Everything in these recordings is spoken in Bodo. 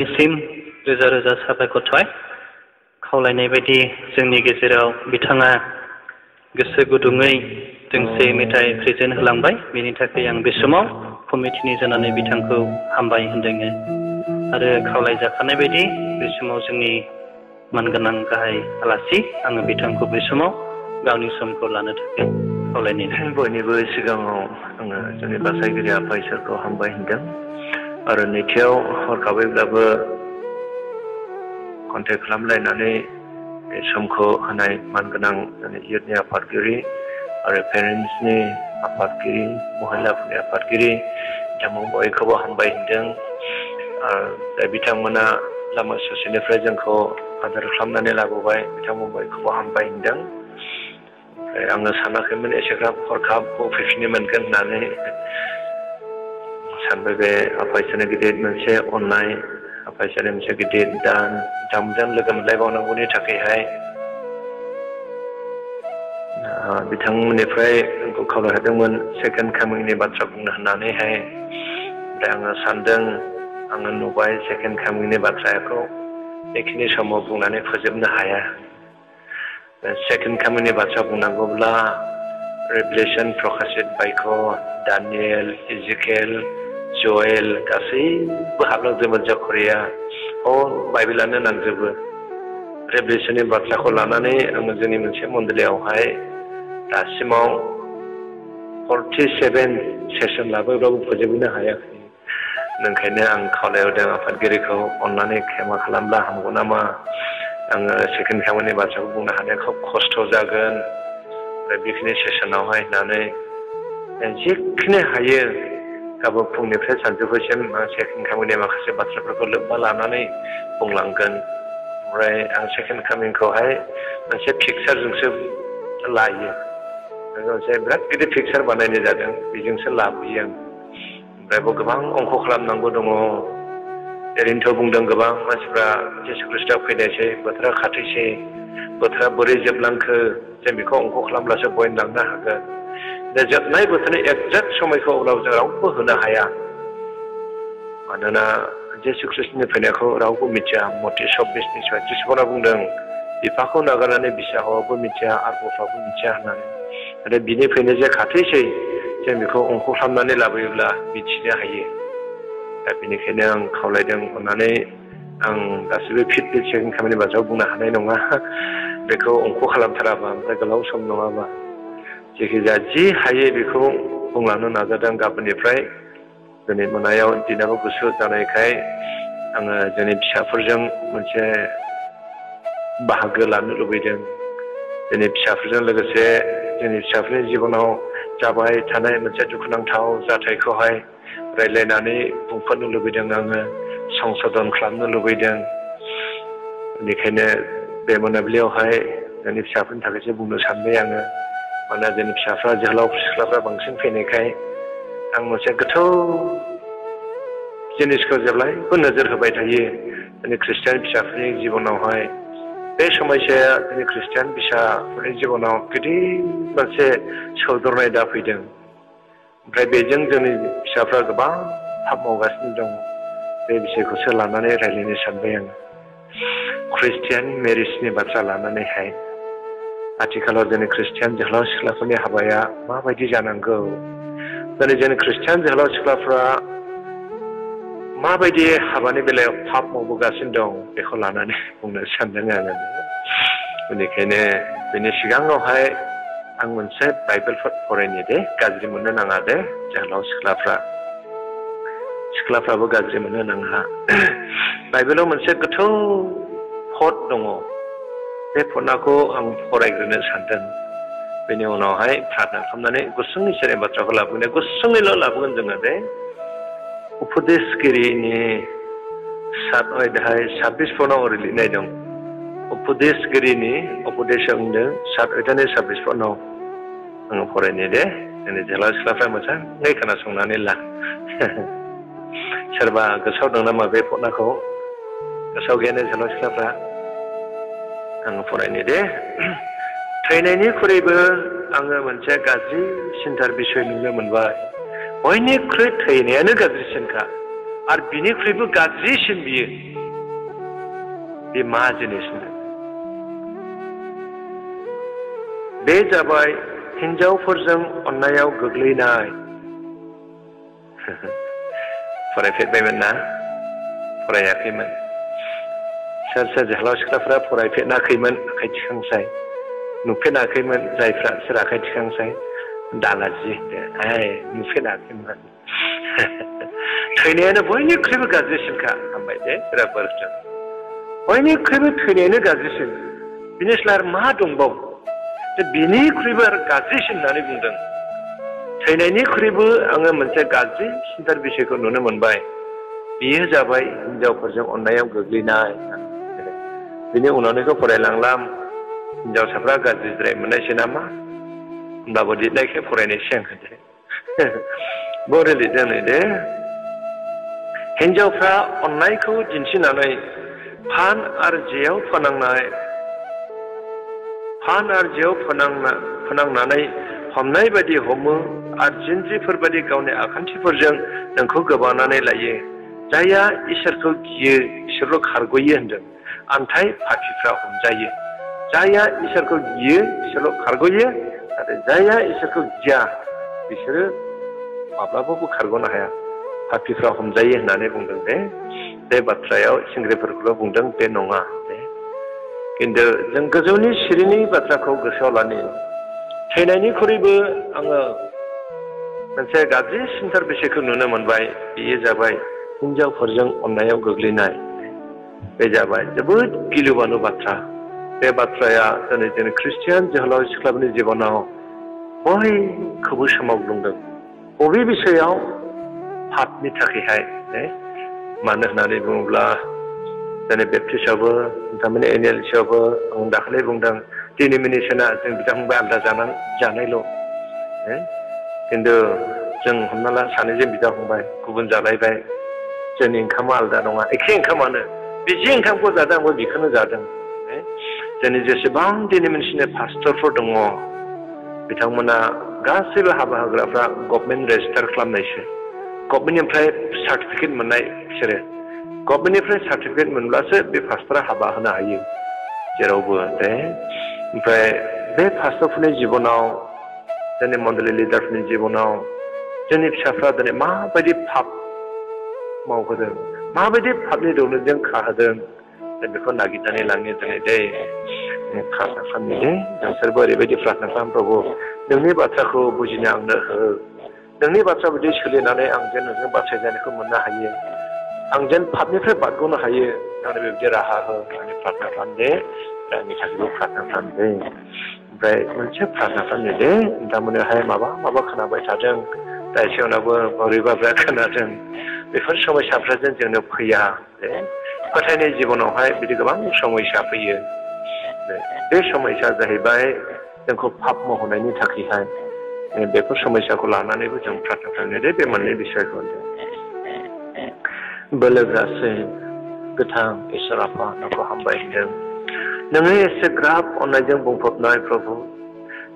सिम रोजा रोजा साबायखर थाबाय खावलायनाय बायदि जोंनि गेजेराव बिथाङा गोसो गुदुङै दोंसे मेथाइ प्रेजेन्ट होलांबाय बेनि थाखाय आं बे समाव कमिटिनि जानानै बिथांखौ हामबाय होनदों आरो खावलायजाखानाय बायदि बे समाव जोंनि मानगोनां गाहाय आलासि आङो बिथांखौ बे समाव गावनि समखौ लानो थाखाय खावलायनाय बयनिबो सिगाङाव आङो जोंनि बासायगिरि आफा इसोरखौ हामबाय होनदों आरो नैथियाव हरखाबैब्लाबो कन्टेक्ट खालामलायनानै बे समखौ होनाय मानगोनां जोंनि इयुथनि आफादगिरि आरो पेरेन्टसनि आफादगिरि महिलाफोरनि आफादगिरि बिथांमोन बयखौबो हामबाय होनदों आरो बिथांमोना लामा ससेनिफ्राय जोंखौ आदर खालामनानै लाबोबाय बिथांमोन बयखौबो हामबाय होनदों ओमफ्राय आङो सानाखैमोन एसेग्राब हरखाब फैफिननो मोनगोन होननानै सानबाय बे आफा इसोरनि गिदिर मोनसे अननाय आफा इसोरनि मोनसे गिदिर दान बिथांमोनजों लोगो मोनलायबावनांगौनि थाखायहाय बिथांमोननिफ्राय आंखौ खावलायहरदोंमोन सेकेन्ड कामिंनि बाथ्रा बुंनो होननानैहाय ओमफ्राय आङो सानदों आङो नुबाय सेकेन्ड कामिंनि बाथ्राखौ बेखिनि समाव बुंनानै फोजोबनो हाया सेकेन्ड कामिंनि बाथ्रा बुंनांगौब्ला रेभेलेसन प्रकाशित बायख' दानियेल इजिकेल जयेल गासैबो हाबलांजोबो जखरिया बाइबेलानो नांजोबो रेभेलेसननि बाथ्राखौ लानानै आङो जोंनि मोनसे मन्दिरावहाय दासिमाव 47 सेसन लाबोब्लाबो फोजोबनो हायाखै ओंखायनो आं खावलायहरदों आफादगिरिखौ अननानै क्षमा खालामब्ला हामगौ नामा आङो सेकेन्ड कामिंनि बाथ्राखौ बुंनो हानाया खोब खस्थ' जागोन ओमफ्राय बेखिनि सेसनावहाय होननानै जेखिनि हायो गाबोन फुंनिफ्राय सानजौफुसिम सेकेन्ड कामिंनि माखासे बाथ्राफोरखौ लोब्बा लानानै बुंलांगोन ओमफ्राय आं सेकेन्ड कामिंखौहाय मोनसे पिकचारजोंसो लायो मोनसे बिराद गिदिर पिकचार बानायनाय जादों बेजोंसो लाबोयो आं ओमफ्राय बेयाव गोबां अंख खालामनांगौ दङ ओरैनोथ' बुंदों गोबां मानसिफ्रा जिसु ख्रिस्टआ फैनायसै बोथोरा खाथैसै बोथोरा बोरै जोबलांखो जों बेखौ अंख खालामब्लासो बयन लांनो हागोन दा जोबनाय बोथोरनि एक्जेक्ट समायखौ उनाव जों रावबो होनो हाया मानोना जिसु ख्रिस्टनि फैनायखौ रावबो मिथिया मथि 26नि 36 बुंदों बिफाखौ नागारनानै बिसा हौवाबो मिथिया आरो गथ'आबो मिथिया होननानै आरो बिनि फैनाय जे खाथैसै जों बेखौ अंख खालामनानै लाबोयोब्ला मिथिनो हायो दा बेनिखायनो आं खावलायदों अननानै आं गासिबो फिट सेकेन्ड कामिंनि बाथ्राखौ बुंनो हानाय नङा बेखौ अंख खालामथाराबा ओमफ्राय गोलाव सम नङाबा जायखिजाया जि हायो बेखौ बुंलांनो नाजादों गाबोननिफ्राय दिनै मोनायाव दिनाबो गुसु जानायखाय आङो जोंनि फिसाफोरजों मोनसे बाहागो लानो लुबैदों जोंनि फिसाफोरजों लोगोसे जोंनि फिसाफोरनि जिबनाव जाबाय थानाय मोनसे दुखुनांथाव जाथायखौहाय रायज्लायनानै बुंफोरनो लुबैदों आङो संशोधन खालामनो लुबैदों बेनिखायनो बे मोनाबिलियावहाय जोंनि फिसाफोरनि थाखायसो बुंनो सानबाय आङो मानोना जोंनि फिसाफ्रा जोहोलाव सिख्लाफ्रा बांसिन फैनायखाय आं मोनसे गोथौ जिनिसखौ जेब्लायबो नोजोर होबाय थायो जोंनि ख्रिस्टियान फिसाफोरनि जिबनावहाय बे समयसाया जोंनि ख्रिस्टियान फिसाफोरनि जिबनाव गिदिर मोनसे सौदरनाय दाफैदों ओमफ्राय बेजों जोंनि फिसाफ्रा गोबां हाब मावगासिनो दं बे बिषयखौसो लानानै रायज्लायनो सानबाय आं ख्रिस्टियान मेरिजनि बाथ्रा लानानैहाय आथिखालाव जोंनि ख्रिस्टियान जोहोलाव सिख्लाफोरनि हाबाया माबायदि जानांगौ दिनै जोंनि ख्रिस्टियान जोहोलाव सिख्लाफ्रा माबायदि हाबानि बेलायाव पाप मावबोगासिनो दं बेखौ लानानै बुंनो सानदों आङो बेनिखायनो बेनि सिगाङावहाय आं मोनसे बाइबेलफोर फरायनो दे गाज्रि मोननो नाङा दे जोहोलाव सिख्लाफ्राबो गाज्रि मोननो नाङा बाइबेलाव मोनसे गोथौ पद दङ बे पदखौ आं फरायग्रोनो सानदों बेनि उनावहाय प्रार्थना खालामनानै गुसुङै इसोरनि बाथ्राखौ लाबोगोन गुसुङैल' लाबोगोन जोङो दे उपदेशगिरिनि 7 अध्याय 26 पदआव ओरै लिरनाय दं उपदेशगिरिनि उपदेशआव होनदों 7 अध्यायनि 26 पदआव आङो फरायनो दे जोंनि जोहोलाव सिख्लाफ्रा मोजाङै खोनासंनानै ला सोरबा गोसोआव दं नामा बे पदखौ गोसोआव गैयानो जोहोलाव सिख्लाफ्रा आङो फरायनो दे थैनायनिख्रुइबो आङो मोनसे गाज्रि सिन्तार बिसय नुनो मोनबाय बयनिख्रुइ थैनायानो गाज्रिसिनखा आरो बिनिख्रुइबो गाज्रिसिन बियो बे मा जिनिस बे जाबाय हिनजावफोरजों अननायाव गोग्लैनाय फरायफेरबायमोन ना फरायाखैमोन सोर सोर जोहोलाव सिख्लाफ्रा फरायफेराखैमोन आखाइ थिखांसाय नुफेराखैमोन जायफ्रा सोर आखाइ थिखांसाय दालाजि नुफेराखैमोन थैनायानो बयनिख्रुइबो गाज्रिसिनखा हामबाय दे सोरबा बोरजों बयनिख्रुइबो थैनायानो गाज्रिसिन बिनिस्लाय आरो मा दंबावो बिनिख्रुइबो आरो गाज्रिसिन होननानै बुंदों थैनायनिख्रुइबो आङो मोनसे गाज्रिसिनथार बिसयखौ नुनो मोनबाय बेयो जाबाय हिनजावफोरजों अननायाव गोग्लैनाय बिनि उनावनिखौ फरायलांलाम हिनजावसाफ्रा गाज्रिद्राय मोननायसै नामा होमब्लाबो लिरनायखाय फरायनायसै आं बोरै लिरदों दे हिनजावफ्रा अननायखौ दिन्थिनानै फान आरो जेयाव फोनांनानै हमनाय बायदि हमो आरो जिन्ज्रिफोर बायदि गावनि आखान्थिफोरजों नोंखौ गोबानानै लायो जायहा इसोरखौ गियो इसोरल' खारग'यो होनदों आन्थाय फाखिफ्रा हमजायो जायहा इसोरखौ गियो इसोरल' खारग'यो नाथाय जायहा इसोरखौ गिया बिसोरो माब्लाबाबो खारग'नो हाया फाखिफ्रा हमजायो होननानै बुंदों बे बाथ्रायाव सेंग्राफोरखौल' बुंदों बे नङा खिन्थु जों गोजौनि सिरिनि बाथ्राखौ गोसोआव लानि थैनायनिख्रुइबो आङो मोनसे गाज्रिसिनथार बिसयखौ नुनो मोनबाय बेयो जाबाय हिनजावफोरजों अननायाव गोग्लैनाय बे जाबाय जोबोद गिलुबालु बाथ्रा बे बाथ्राया दिनै जोंनि ख्रिस्टियान जोहोलाव सिख्लाफोरनि जिबनाव बयखौबो सोमावग्लुंदों बबे बिसयाव पापनि थाखायहाय मानो होननानै बुङोब्ला जोंनि बेप्टिस्टआवबो नोंथांमोननि एनएलसियावबो आं दाखालि बुंदों डिनोमिनेसना जों बिथांमोनबा आलादा जानायल' खिन्थु जों हमना ला सानैजों बिदा फंबाय गुबुन जालायबाय जोंनि ओंखामा आलादा नङा एखे ओंखामानो बे जे ओंखामखौ जादों आंबो बेखौनो जादों जोंनि जेसेबां डिनोमिनेसननि पास्टरफोर दङ बिथांमोना गासैबो हाबा होग्राफ्रा गभर्नमेन्ट रेजिस्टार खालामनायसो गभर्नमेन्टनिफ्राय सार्टिफिकेट मोननाय बिसोरो गभर्नमेन्टनिफ्राय सार्टिफिकेट मोनब्लासो बे पास्टरा हाबा होनो हायो जेरावबो ओमफ्राय बे पास्टरफोरनि जिबनाव जोंनि मण्डली लिडारफोरनि जिबनाव जोंनि फिसाफ्रा दिनै माबायदि पाप मावहोदों माबायदि पापनि दौलतजों खाहोदों जों बेखौ नागिरनानै लाङो दिनै प्रार्थना खालामनि नोंसोरबो ओरैबायदि प्रार्थना खालाम प्रभु नोंनि बाथ्राखौ बुजिनो आंनो हो नोंनि बाथ्रा बायदि सोलिनानै आं जेन नोंजों बासायजानायखौ मोननो हायो आं जेन पापनिफ्राय बारग'नो हायो आंनो बेबायदि राहा हो होननानै प्रार्थना खालामदे आंनि थाखायबो प्रार्थना खालामदे ओमफ्राय मोनसे प्रार्थना खालामनो दे नोंथांमोनहाय माबा खोनाबाय थादों दा एसे उनावबो बोरैबाब्रा खोनादों बेफोर समयसाफ्राजों जोंनो फैया फोथायनाय जिबनावहाय बिदि गोबां समयसा फैयो बे समयसा जाहैबाय जोंखौ पाप मावहोनायनि थाखायहाय बेफोर समयसाखौ लानानैबो जों प्रार्थना खालामनो दे बे मोननै बिसयखौ बोलोग्रासै गोथां इसोर आफा नोंखौ हामबाय होनदों नोङो एसेग्राब अननायजों बुंफबनाय प्रभु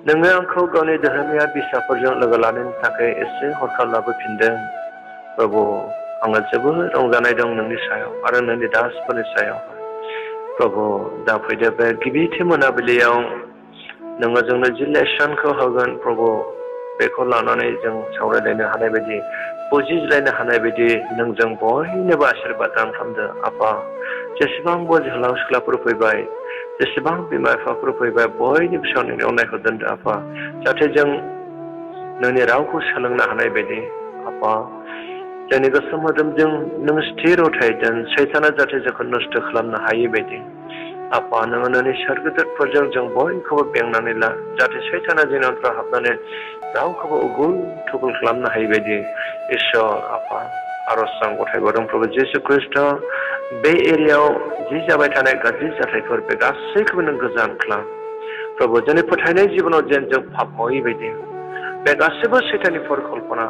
नोङो आंखौ गावनि धोरोमिया बिसाफोरजों लोगो लानायनि थाखाय एसे हरखाब लाबोफिनदों प्रभु आङो जोबोद रंजानाय दं नोंनि सायाव आरो नोंनि दासफोरनि सायाव प्रभु दा फैदो बे गिबिथि मोनाबिलियाव नोङो जोंनो जि लेसनखौ होगोन प्रभु बेखौ लानानै जों सावरायलायनो हानाय बायदि बुजिलायनो हानाय बायदि नोंजों बयनोबो आशीर्बाद दान खालामदो आफा जेसेबांबो जोहोलाव सिख्लाफोर फैबाय जेसेबां बिमा बिफाफोर फैबाय बयनिबो सायाव नोंनि अननायखौ दोनदो आफा जाहाथे जों नोंनि रावखौ सोलोंनो हानाय बायदि आफा जोंनि गोसो मोदोमजों नों स्थिर थायदों सैताना जाहाथे जोंखौ नस्थ' खालामनो हायै बायदि आफा नोङो नोंनि सोरगोदेरफोरजों जों बयखौबो बेंनानै ला जाहाथे सैताना जोंनाव हाबनानै रावखौबो उगुल थुगुल खालामनो हायै बायदि इसोर आफा आरज आं गथायबावदों प्रभु जिसु ख्रिस्ट बे एरियायाव जि जाबाय थानाय गाज्रि जाथायफोर बे गासैखौबो नों गोजान खालाम प्रभु जोंनि फोथायनाय जिबनाव जेन जों पाप मावै बायदि बे गासैबो सैताननि परिकल्पना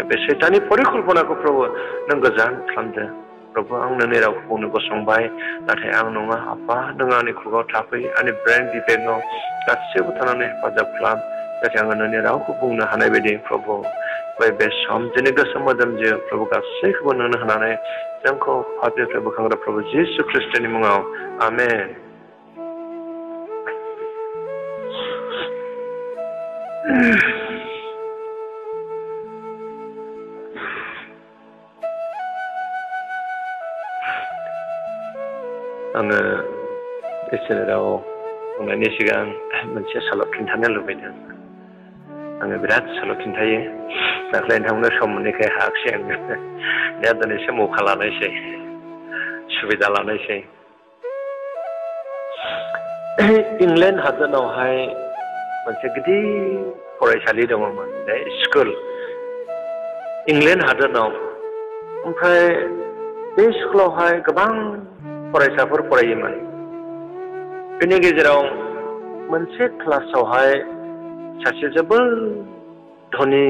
बे सैताननि परिकल्पनाखौ प्रभु नों गोजान खालामदो प्रभु आं नोंनि रावखौ बुंनो गसंबाय नाथाय आं नङा आफा नों आंनि खुगायाव थाफै आंनि ब्रेन बिबेकआव गासैबो थानानै हेफाजाब खालाम जाहाथे आङो नोंनि रावखौ बुंनो हानाय बायदि प्रभु बे सम जोंनि गोसो मोदोमजों प्रभु गासैखौबो नुनो होनानै जोंखौ पापनिफ्राय बोखांग्रा प्रभु जिसु ख्रिस्टनि मुङाव आमेन। आङो इसोरनि राव बुंनायनि सिगां मोनसे सल' खिन्थानो लुबैदों। आङो बिराद सल' खिन्थायो, दाख्लै नोंथांमोननो सम मोनैखाय हायाखिसै आङो। दा दिनैसो मौका लानायसै, सुबिदा लानायसै। इंलेण्ड हादोरावहाय मोनसे गिदिर फरायसालि दङमोन, स्कुल इंलेण्ड हादोराव। ओमफ्राय बे स्कुलावहाय गोबां फरायसाफोर फरायोमोन। बेनि गेजेराव मोनसे क्लासावहाय सासे जोबोद धनी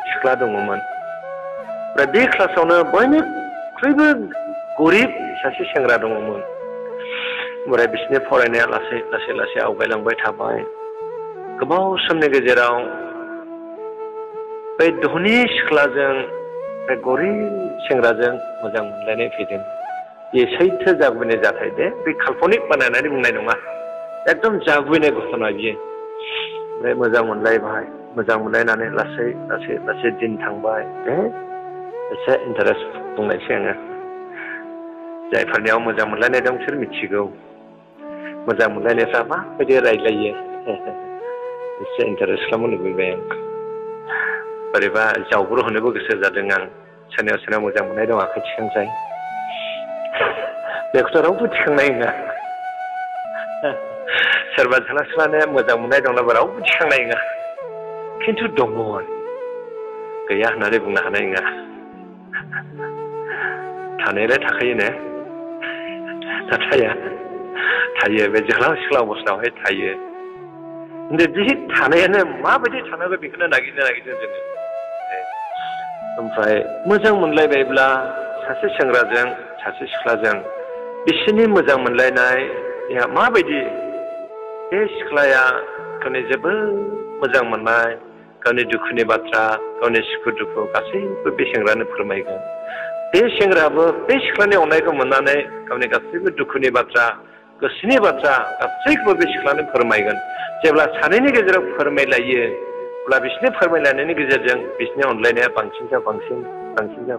सिख्ला दङमोन। ओमफ्राय बे क्लासावनो बयनिख्रुइबो गरिब सासे सेंग्रा दङमोन। ओमफ्राय बिसोरनि फरायनाया लासै लासै लासै आवगायलांबाय थाबाय। गोबाव समनि गेजेराव बे धनी सिख्लाजों बे गरिब सेंग्राजों मोजां मोनलायनाय फैदों। बे सैथो जागुबैनाय जाथाय दे, बे काल्पनिक बानायनानै बुंनाय नङा, एकदम जागुबैनाय घटना बियो। ओमफ्राय मोजां मोनलायबाय, मोजां मोनलायनानै लासै लासै लासै दिन थांबाय। एसे इन्टारेस्ट बुंनायसै आङो। जायफोरनियाव मोजां मोनलायनाय दं बिसोर मिथिगौ मोजां मोनलायनायफ्रा माबायदि रायज्लायो। एसे इन्टारेस्ट खालामनो लुबैबाय आं। बोरैबा जावब्र होनोबो गोसो जादों आं। सोरनियाव सोरनियाव मोजां मोननाय दं आखाइ थिखांसै। बेखौथ' रावबो थिखांनाय नङा। सोरबा सिख्ला सिख्लानो मोजां मोननाय दंब्लाबो रावबो थिखांनाय नङा। खिन्थु दंमोन, गैया होननानै बुंनो हानाय नङा। थानायलाय थाखायोनो, नाथाय थायो, बे जोहोलाव सिख्ला अबस्थायावहाय थायो। बे थानायानो माबायदि थानांगौ बेखौनो नागिरदों जोङो। ओमफ्राय मोजां मोनलायबायब्ला सासे सेंग्राजों सासे सिख्लाजों बिसोरनि मोजां मोनलायनाया माबायदि, बे सिख्लाया गावनि जोबोद मोजां मोननाय गावनि दुखुनि बाथ्रा, गावनि सुखु दुखु गासैबो बे सेंग्रानो फोरमायगोन। बे सेंग्रायाबो बे सिख्लानि अननायखौ मोननानै गावनि गासैबो दुखुनि बाथ्रा, गोसोनि बाथ्रा गासैखौबो बे सिख्लानो फोरमायगोन। जेब्ला सानैनि गेजेराव फोरमायलायो, अब्ला बिसोरनि फोरमायलायनायनि गेजेरजों बिसोरनि अनलायनाया बांसिननिफ्राय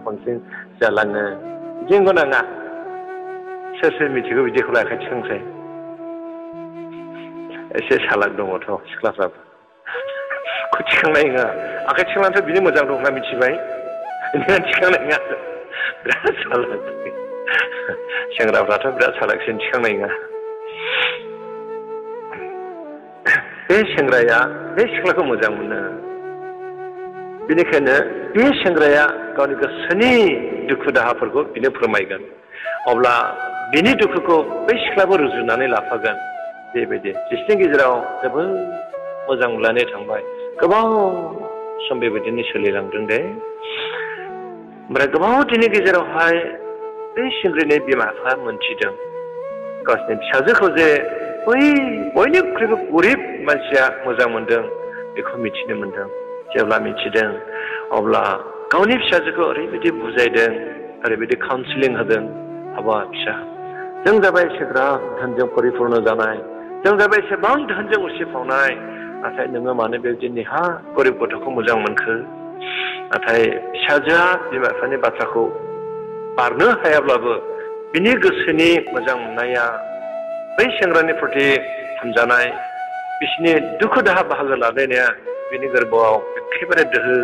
बांसिन जालाङो। जोंबो नाङा, सोर सोर मिथिगौ बिदिखौलाय आखाइ थिखांसै। एसे सालाक दङथ' सिख्लाफ्राबो, थिखांनाय नङा। आखाइ थिखांनानैथ' बिनि मोजां दं होनना मिथिबाय, थिखांनाय नङा। बिराद सालाक, सेंग्राफ्राथ' बिराद सालाकसिन, थिखांनाय नङा। बे सेंग्राया बे सिख्लाखौ मोजां मोनो। बेनिखायनो बे सेंग्राया गावनि गोसोनि दुखु दाहाफोरखौ बिनो फोरमायगोन। अब्ला बिनि दुखुखौ बै सिख्लाबो रुजुनानै लाफागोन। बेबायदि बिसोरनि गेजेराव जोबोद मोजां मोनलायनाय थांबाय। गोबाव सम बेबायदिनो सोलिलांदों दे। ओमफ्राय गोबाव दिननि गेजेरावहाय बै सेंग्रानि बिमा बिफाया मोनथिदों, गावसिनि फिसाजोखौ जे बै बयनिख्रुइबो गरिब मानसिया मोजां मोनदों, बेखौ मिथिनो मोनदों। जेब्ला मिथिदों, अब्ला गावनि फिसाजोखौ ओरैबायदि बुजायदों, ओरैबायदि काउन्सिलिं होदों। हाबाब फिसा, जों जाबाय एसेग्राब धोनजों परिपुर्ण जानाय, जों जाबाय एसेबां धोनजों उसिफावनाय, नाथाय नोङो मानो बेबायदि नेहा गरिब गथ'खौ मोजां मोनखो? नाथाय फिसाजोआ बिमा बिफानि बाथ्राखौ बारनो हायाब्लाबो बिनि गोसोनि मोजां मोननाया, बै सेंग्रानि प्रति हमजानाय, बिसोरनि दुखु दाहा बाहागो लालायनाया बिनि गोरबोआव एखेबारे दोहो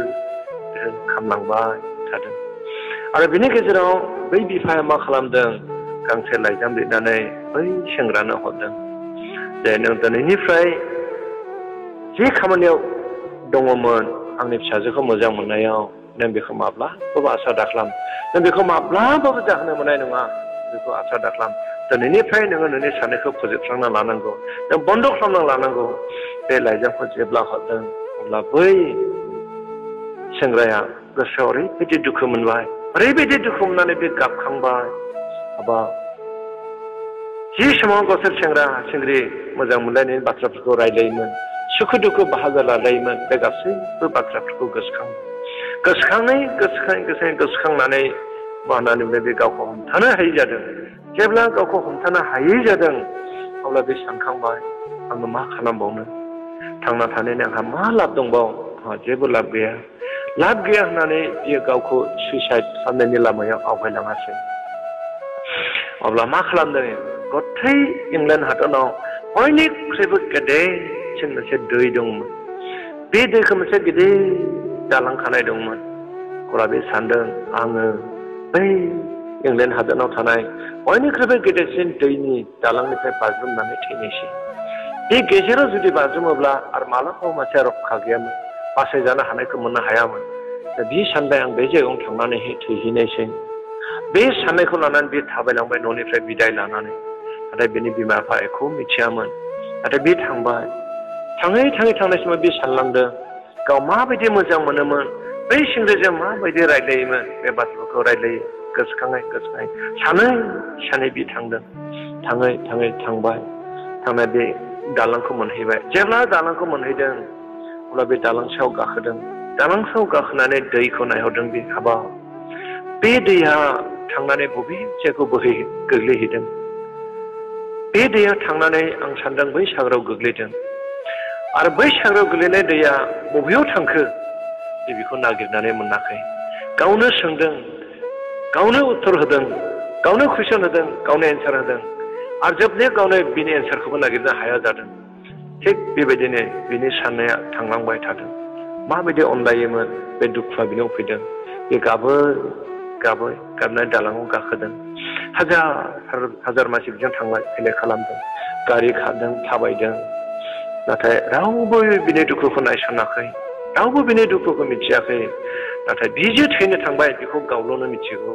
खामलांबाय थादों। आरो बिनि गेजेराव बै बिफाया मा खालामदों, गांसे लाइजाम लिरनानै बै सेंग्रानो हरदों जे नों दिनैनिफ्राय जे खामानियाव दङमोन आंनि फिसाजोखौ मोजां मोननायाव, नों बेखौ माब्लाबाबो आसा दाखालाम, नों बेखौ माब्लाबाबो जाहोनो मोननाय नङा, बेखौ आसा दाखालाम। दिनैनिफ्राय नोङो नोंनि साननायखौ फोजोबस्रांना लानांगौ, नों बन्द' खालामना लानांगौ। बे लाइजामखौ जेब्ला हरदों, अब्ला बै सेंग्राया गोसोआव ओरैबायदि दुखु मोनबाय, ओरैबायदि दुखु मोननानै बे गाबखांबाय। हाबाब, जि समाव गावसोर सेंग्रा सेंग्रि मोजां मोनलायनायनि बाथ्राफोरखौ रायलायोमोन, सुखु दुखु बाहागो लालायोमोन, बे गासैबो बाथ्राफोरखौ गोसोखांबाय। गोसोखांनानै मा होननानै बुङो बे गावखौ हमथानो हायै जादों जेब्ला गावखौ हमथानो हायै जादों अब्ला बे सानखांबाय आङो मा खालामबावनो थांना थानायनि आंहा मा लाब दंबाव आंहा जेबो लाब गैया होननानै बियो गावखौ सुइसाइड खालामनायनि लामायाव आवगायलाङासै अब्ला मा खालामदों गथै इंलेण्ड हादराव बयनिख्रुइबो गेदेरसिन मोनसे दै दंमोन बे दैखौ मोनसे गिदिर दालां खानाय दंमोन अब्ला बे सानदों आङो बै इंलेण्ड हादराव थानाय बयनिख्रुइबो गेदेरसिन दैनि दालांनिफ्राय बाज्रुमनानै थैनोसै बे गेजेराव जुदि बाज्रुमोब्ला आरो मालाबाबो मोनसे रक्षा गैयामोन बासायजानो हानायखौ मोननो हायामोन बे सानबाय आं बे जायगायाव थांनानै थैहैनायसै बे साननायखौ लानानै बे थाबायलांबाय न'निफ्राय बिदाय लानानै नाथाय बिनि बिमा बिफा एख' मिथियामोन नाथाय बे थांबाय थाङै थांनाय समाव बे सानलांदों गाव माबायदि मोजां मोनोमोन बै सेंग्राजों माबायदि रायज्लायोमोन बे बाथ्राखौ रायज्लायो गोसोखाङै सानै बे थांदों थांनाय बे दालांखौ मोनहैबाय जेब्ला दालांखौ मोनहैदों अब्ला बे दालां सायाव गाखोदों दालां सायाव गाखोनानै दैखौ नायहरदों बे हाबा बे दैया थांनानै बबे जायगायाव गोग्लैहैदों बे दैया थांनानै आं सानदों बै सागराव गोग्लैदों आरो बै सागराव गोग्लैनाय दैया बबेयाव थांखो बेखौ नागिरनानै मोनाखै गावनो सोंदों गावनो उत्तर होदों गावनो कुइसन होदों गावनो एन्सार होदों आरो जोबनायाव गावनो बिनि एन्सारखौबो नागिरनो हाया जादों थिग बेबायदिनो बिनि साननाया थांलांबाय थादों माबायदि अनलायोमोन बे दुखुआ बिनाव फैदों बे गाबनाय दालाङाव गाखोदों हाजार मानसि बिजों थांलाय फैलाय खालामदों गारि खारदों थाबायदों नाथाय रावबो बिनि दुखुखौ नायसनाखै रावबो बिनि दुखुखौ मिथियाखै नाथाय बिजे थैनो थांबाय बेखौ गावल'नो मिथिगौ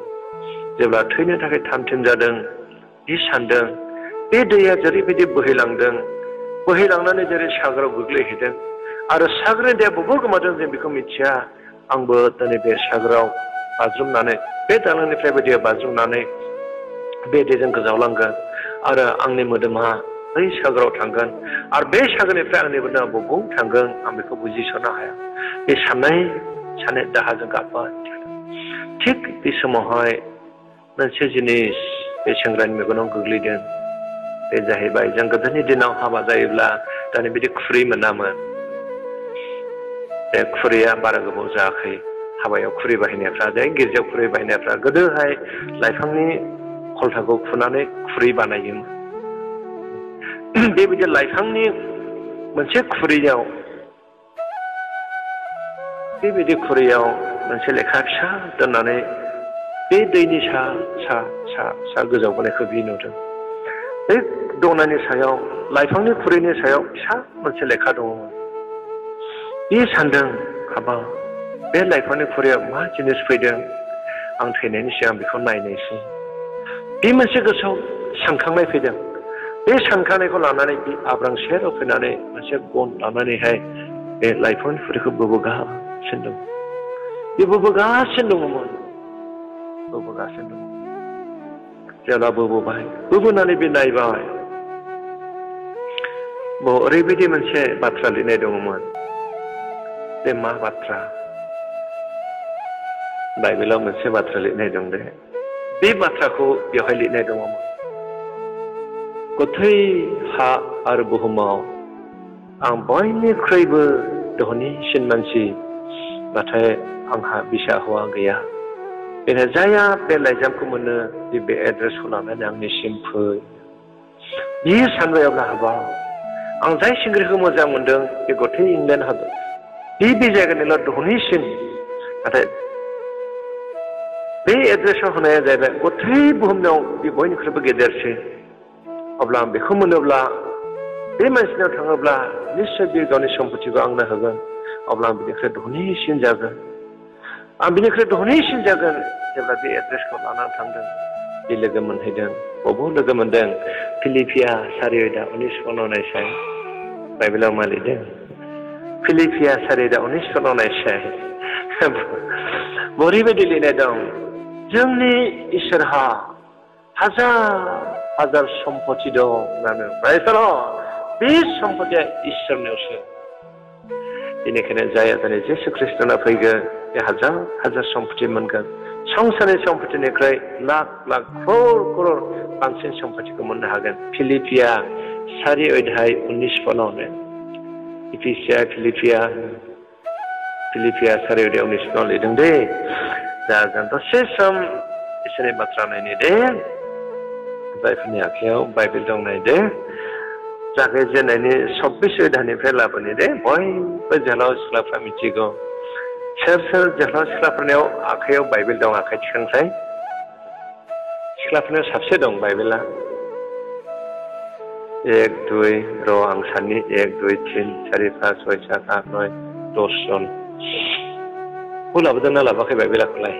जेब्ला थैनो थाखाय थाम-थिम जादों बि सानदों बे दैया जेरैबायदि बोहैलांनानै जेरै सागराव गोग्लैहैदों आरो सागरनि दैया बबाव गोमादों जों बेखौ मिथिया आंबो दिनै बे सागराव बाज्रुमनानै बे दालांनिफ्रायबो दैया बाज्रुमनानै बे दैजों गोजावलांगोन आरो आंनि मोदोमा बै सागराव थांगोन आरो बे सागरनिफ्राय आंनि मोदोमा बबाव थांगोन आं बेखौ बुजिस'नो हाया बे साननाय दाहाजों गाबबाय थिग बे समावहाय मोनसे जिनिस बे सेंग्रानि मेगनाव गोग्लैदों बे जाहैबाय जों गोदोनि दिनाव हाबा जायोब्ला दानि बिदि खुरै मोनामोन बे खुरैया बारा गोबाव जायाखै हाबायाव खुरै बाहायनायफ्रा जाय गिर्जायाव खुरै बाहायनायफ्रा गोदोहाय लाइफांनि खलथाखौ खुनानै खुरै बानायोमोन बेबायदि लाइफांनि मोनसे खुरैयाव बेबायदि खुरैयाव मोनसे लेखा फिसा दोननानै बे दैनि सा गोजावबोनायखौ बियो नुदों बे दनानि सायाव लाइफांनि खुरैनि सायाव फिसा मोनसे लेखा दङमोन बे सानदों हाबाब बे लाइफांनि खुरैयाव मा जिनिस फैदों आं थैनायनि सिगां बेखौ नायनायसै बे मोनसे गोसोआव सानखांनाय फैदों बे सानखांनायखौ लानानै बे आब्रां सेराव फैनानै मोनसे गन लानानैहाय बे लाइफांनि खुरैखौ बोबोगासिनो दंमोन जेब्ला बोबोनानै बे नायबाय ओरैबायदि मोनसे बाथ्रा लिरनाय दङमोन बे मा बाथ्रा बाइबेलाव मोनसे बाथ्रा लिरनाय दं दे बे बाथ्राखौ बेवहाय लिरनाय दङमोन गथै हा आरो बुहुमाव आं बयनिख्रुइबो धनिसिन मानसि नाथाय आंहा बिसा हौवा गैया बेनिखायनो जायहा बे लाइजामखौ मोनो बे एड्रेसखौ लानानै आंनिसिम फै बियो सानबाय अब्ला हाबाब आं जाय सेंग्राखौ मोजां मोनदों बे गथै इंलेण्ड हादर बे जायगानिल' धनिसिन नाथाय बे एड्रेसाव होनाया जाहैबाय गथै बुहुमनाव बे बयनिख्रुइबो गेदेरसिन अब्ला आं बेखौ मोनोब्ला बे मानसिनाव थाङोब्ला निश्चय बे गावनि सम्पतिखौ आंनो होगोन अब्ला आं बिनिख्रुइ धनिसिन जागोन जेब्ला बे एड्रेसखौ लानानै थांदों बे लोगो मोनहैदों बबाव लोगो मोनदों फिलिपिया 4:19 नायसाय बाइबेलाव मा लिरदों फिलिपिया 4:19 नायसाय ओरैबायदि लिरनाय दं जोंनि इसोरहा हाजार सम्पति दं होननानै बे सम्पतिया इसोरनियावसो बेनिखायनो जायहा दिनै जिसु ख्रिस्ट'ना फैगोन बे हाजार हाजार सम्पति मोनगोन संसारनि सम्पतिनिफ्राय लाख लाख crore बांसिन सम्पतिखौ मोननो हागोन फिलिपिया 4:19 इफिसिया फिलिपिया 4:19 लिरदों दे दा जों दसे सम इसोरनि बाथ्रा नायनो दे जायफोरनि आखायाव बाइबेल दं नायदो जागायजेननायनि 26 अध्यायनिफ्राय लाबोनो दे बयबो जोहोलाव सिख्लाफ्रा मिथिगौ सोर सोर जोहोलाव सिख्लाफोरनियाव आखायाव बाइबेल दं आखाइ थिखांसाय सिख्लाफोरनियाव साबसे दं बाइबेला 1 2 र' आं साननि 1 2 3 4 5 6 7 8 9 10 जन बो लाबोदोंना लाबोआखै बाइबेलाखौलाय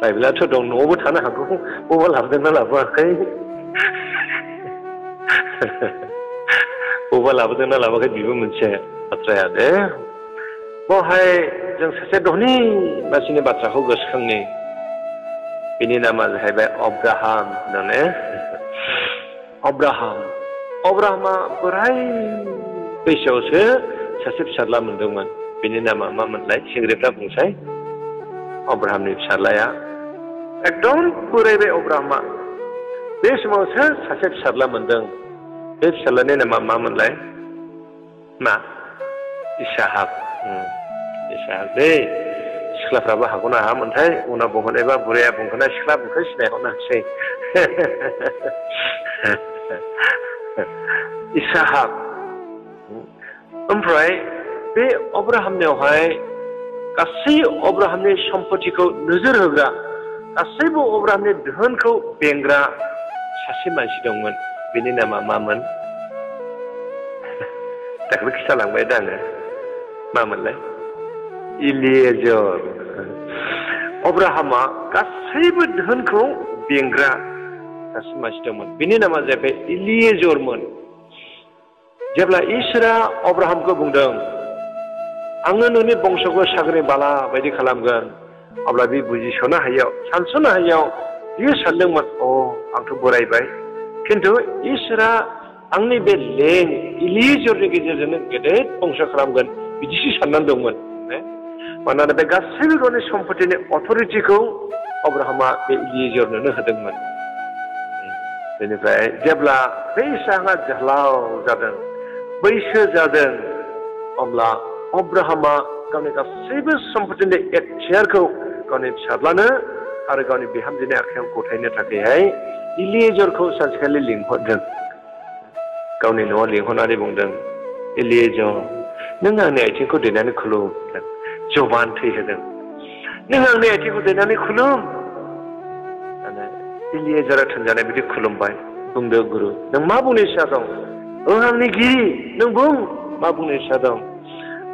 बाइबेलाथ' दं न'आवबो थानो हागौ बबेबा लाबोदोंना लाबोआखै बबेबा लाबोदोंना लाबोआखै बेबो मोनसे बाथ्राया दे बेवहाय जों सासे धनी मानसिनि बाथ्राखौ गोसोखांनि बिनि नामा जाहैबाय अब्राहाम होननानै अब्राहामा बोराय बैसोआवसो सासे फिसाज्ला मोनदोंमोन बिनि नामा मा मोनलाय सेंग्राफ्रा बुंसाय अब्राहामनि फिसाज्लाया एकदम बोरायबाय अब्राहामा बे समावसो सासे फिसाज्ला मोनदों बे फिसाज्लानि नामा मा मोनलाय मा इसाहाक दे सिख्लाफ्राबो हागौना हायामोनथाय उनाव बुंहरनायबा बुरैया बुंखोना सिख्ला बुंखो सिनायहरनो हासै इसाहाक ओमफ्राय बे अब्राहामनियावहाय गासै अब्राहामनि सम्पतिखौ नोजोर होग्रा गासैबो अब्राहामनि धोनखौ बेंग्रा सासे मानसि दंमोन बेनि नामा मामोन दाख्लै खिथालांबाय दा आङो मामोनलाय इलिएजर अब्राहामा गासैबो धोनखौ बेंग्रा सासे मानसि दंमोन बेनि नामा जाहैबाय इलिएजरमोन जेब्ला इसोरा अब्राहामखौ बुंदों आङो नोंनि बंस'खौ सागरि बाला बायदि खालामगोन अब्ला बे बुजिस'नो हायियाव सानस'नो हायियाव बियो सानदोंमोन आंथ' बोरायबाय खिन्थु इसोरा आंनि बे लें इलिएजरनि गेजेरजोंनो गेदेर बंस' खालामगोन बिदिसो साननानै दंमोन मानोना बे गासैबो गावनि सम्पतिनि अथ'रिटिखौ अब्राहामा बे इलिएजरनोनो होदोंमोन बेनिफ्राय जेब्ला बे इसाहाकआ जोहोलाव जादों बैसो जादों अब्ला अब्राहामा गावनि गासैबो सम्पतिनि एखथियारखौ गावनि फिसाज्लानो आरो गावनि बिहामजोनि आखायाव गथायनो थाखायहाय इलिएजरखौ सानसेखालि लिंहरदों गावनि न'आव लिंहरनानै बुंदों इलिएजर नों आंनि आथिंखौ दैनानै खुलुम जबान थै होदों नों आंनि आथिंखौ दैनानै खुलुम इलिएजरा थोनजानाय बिदि खुलुमबाय बुंदो गुरु नों मा बुंनो इच्छा दं आंनि गिरि नों बुं मा बुंनो इच्छा दं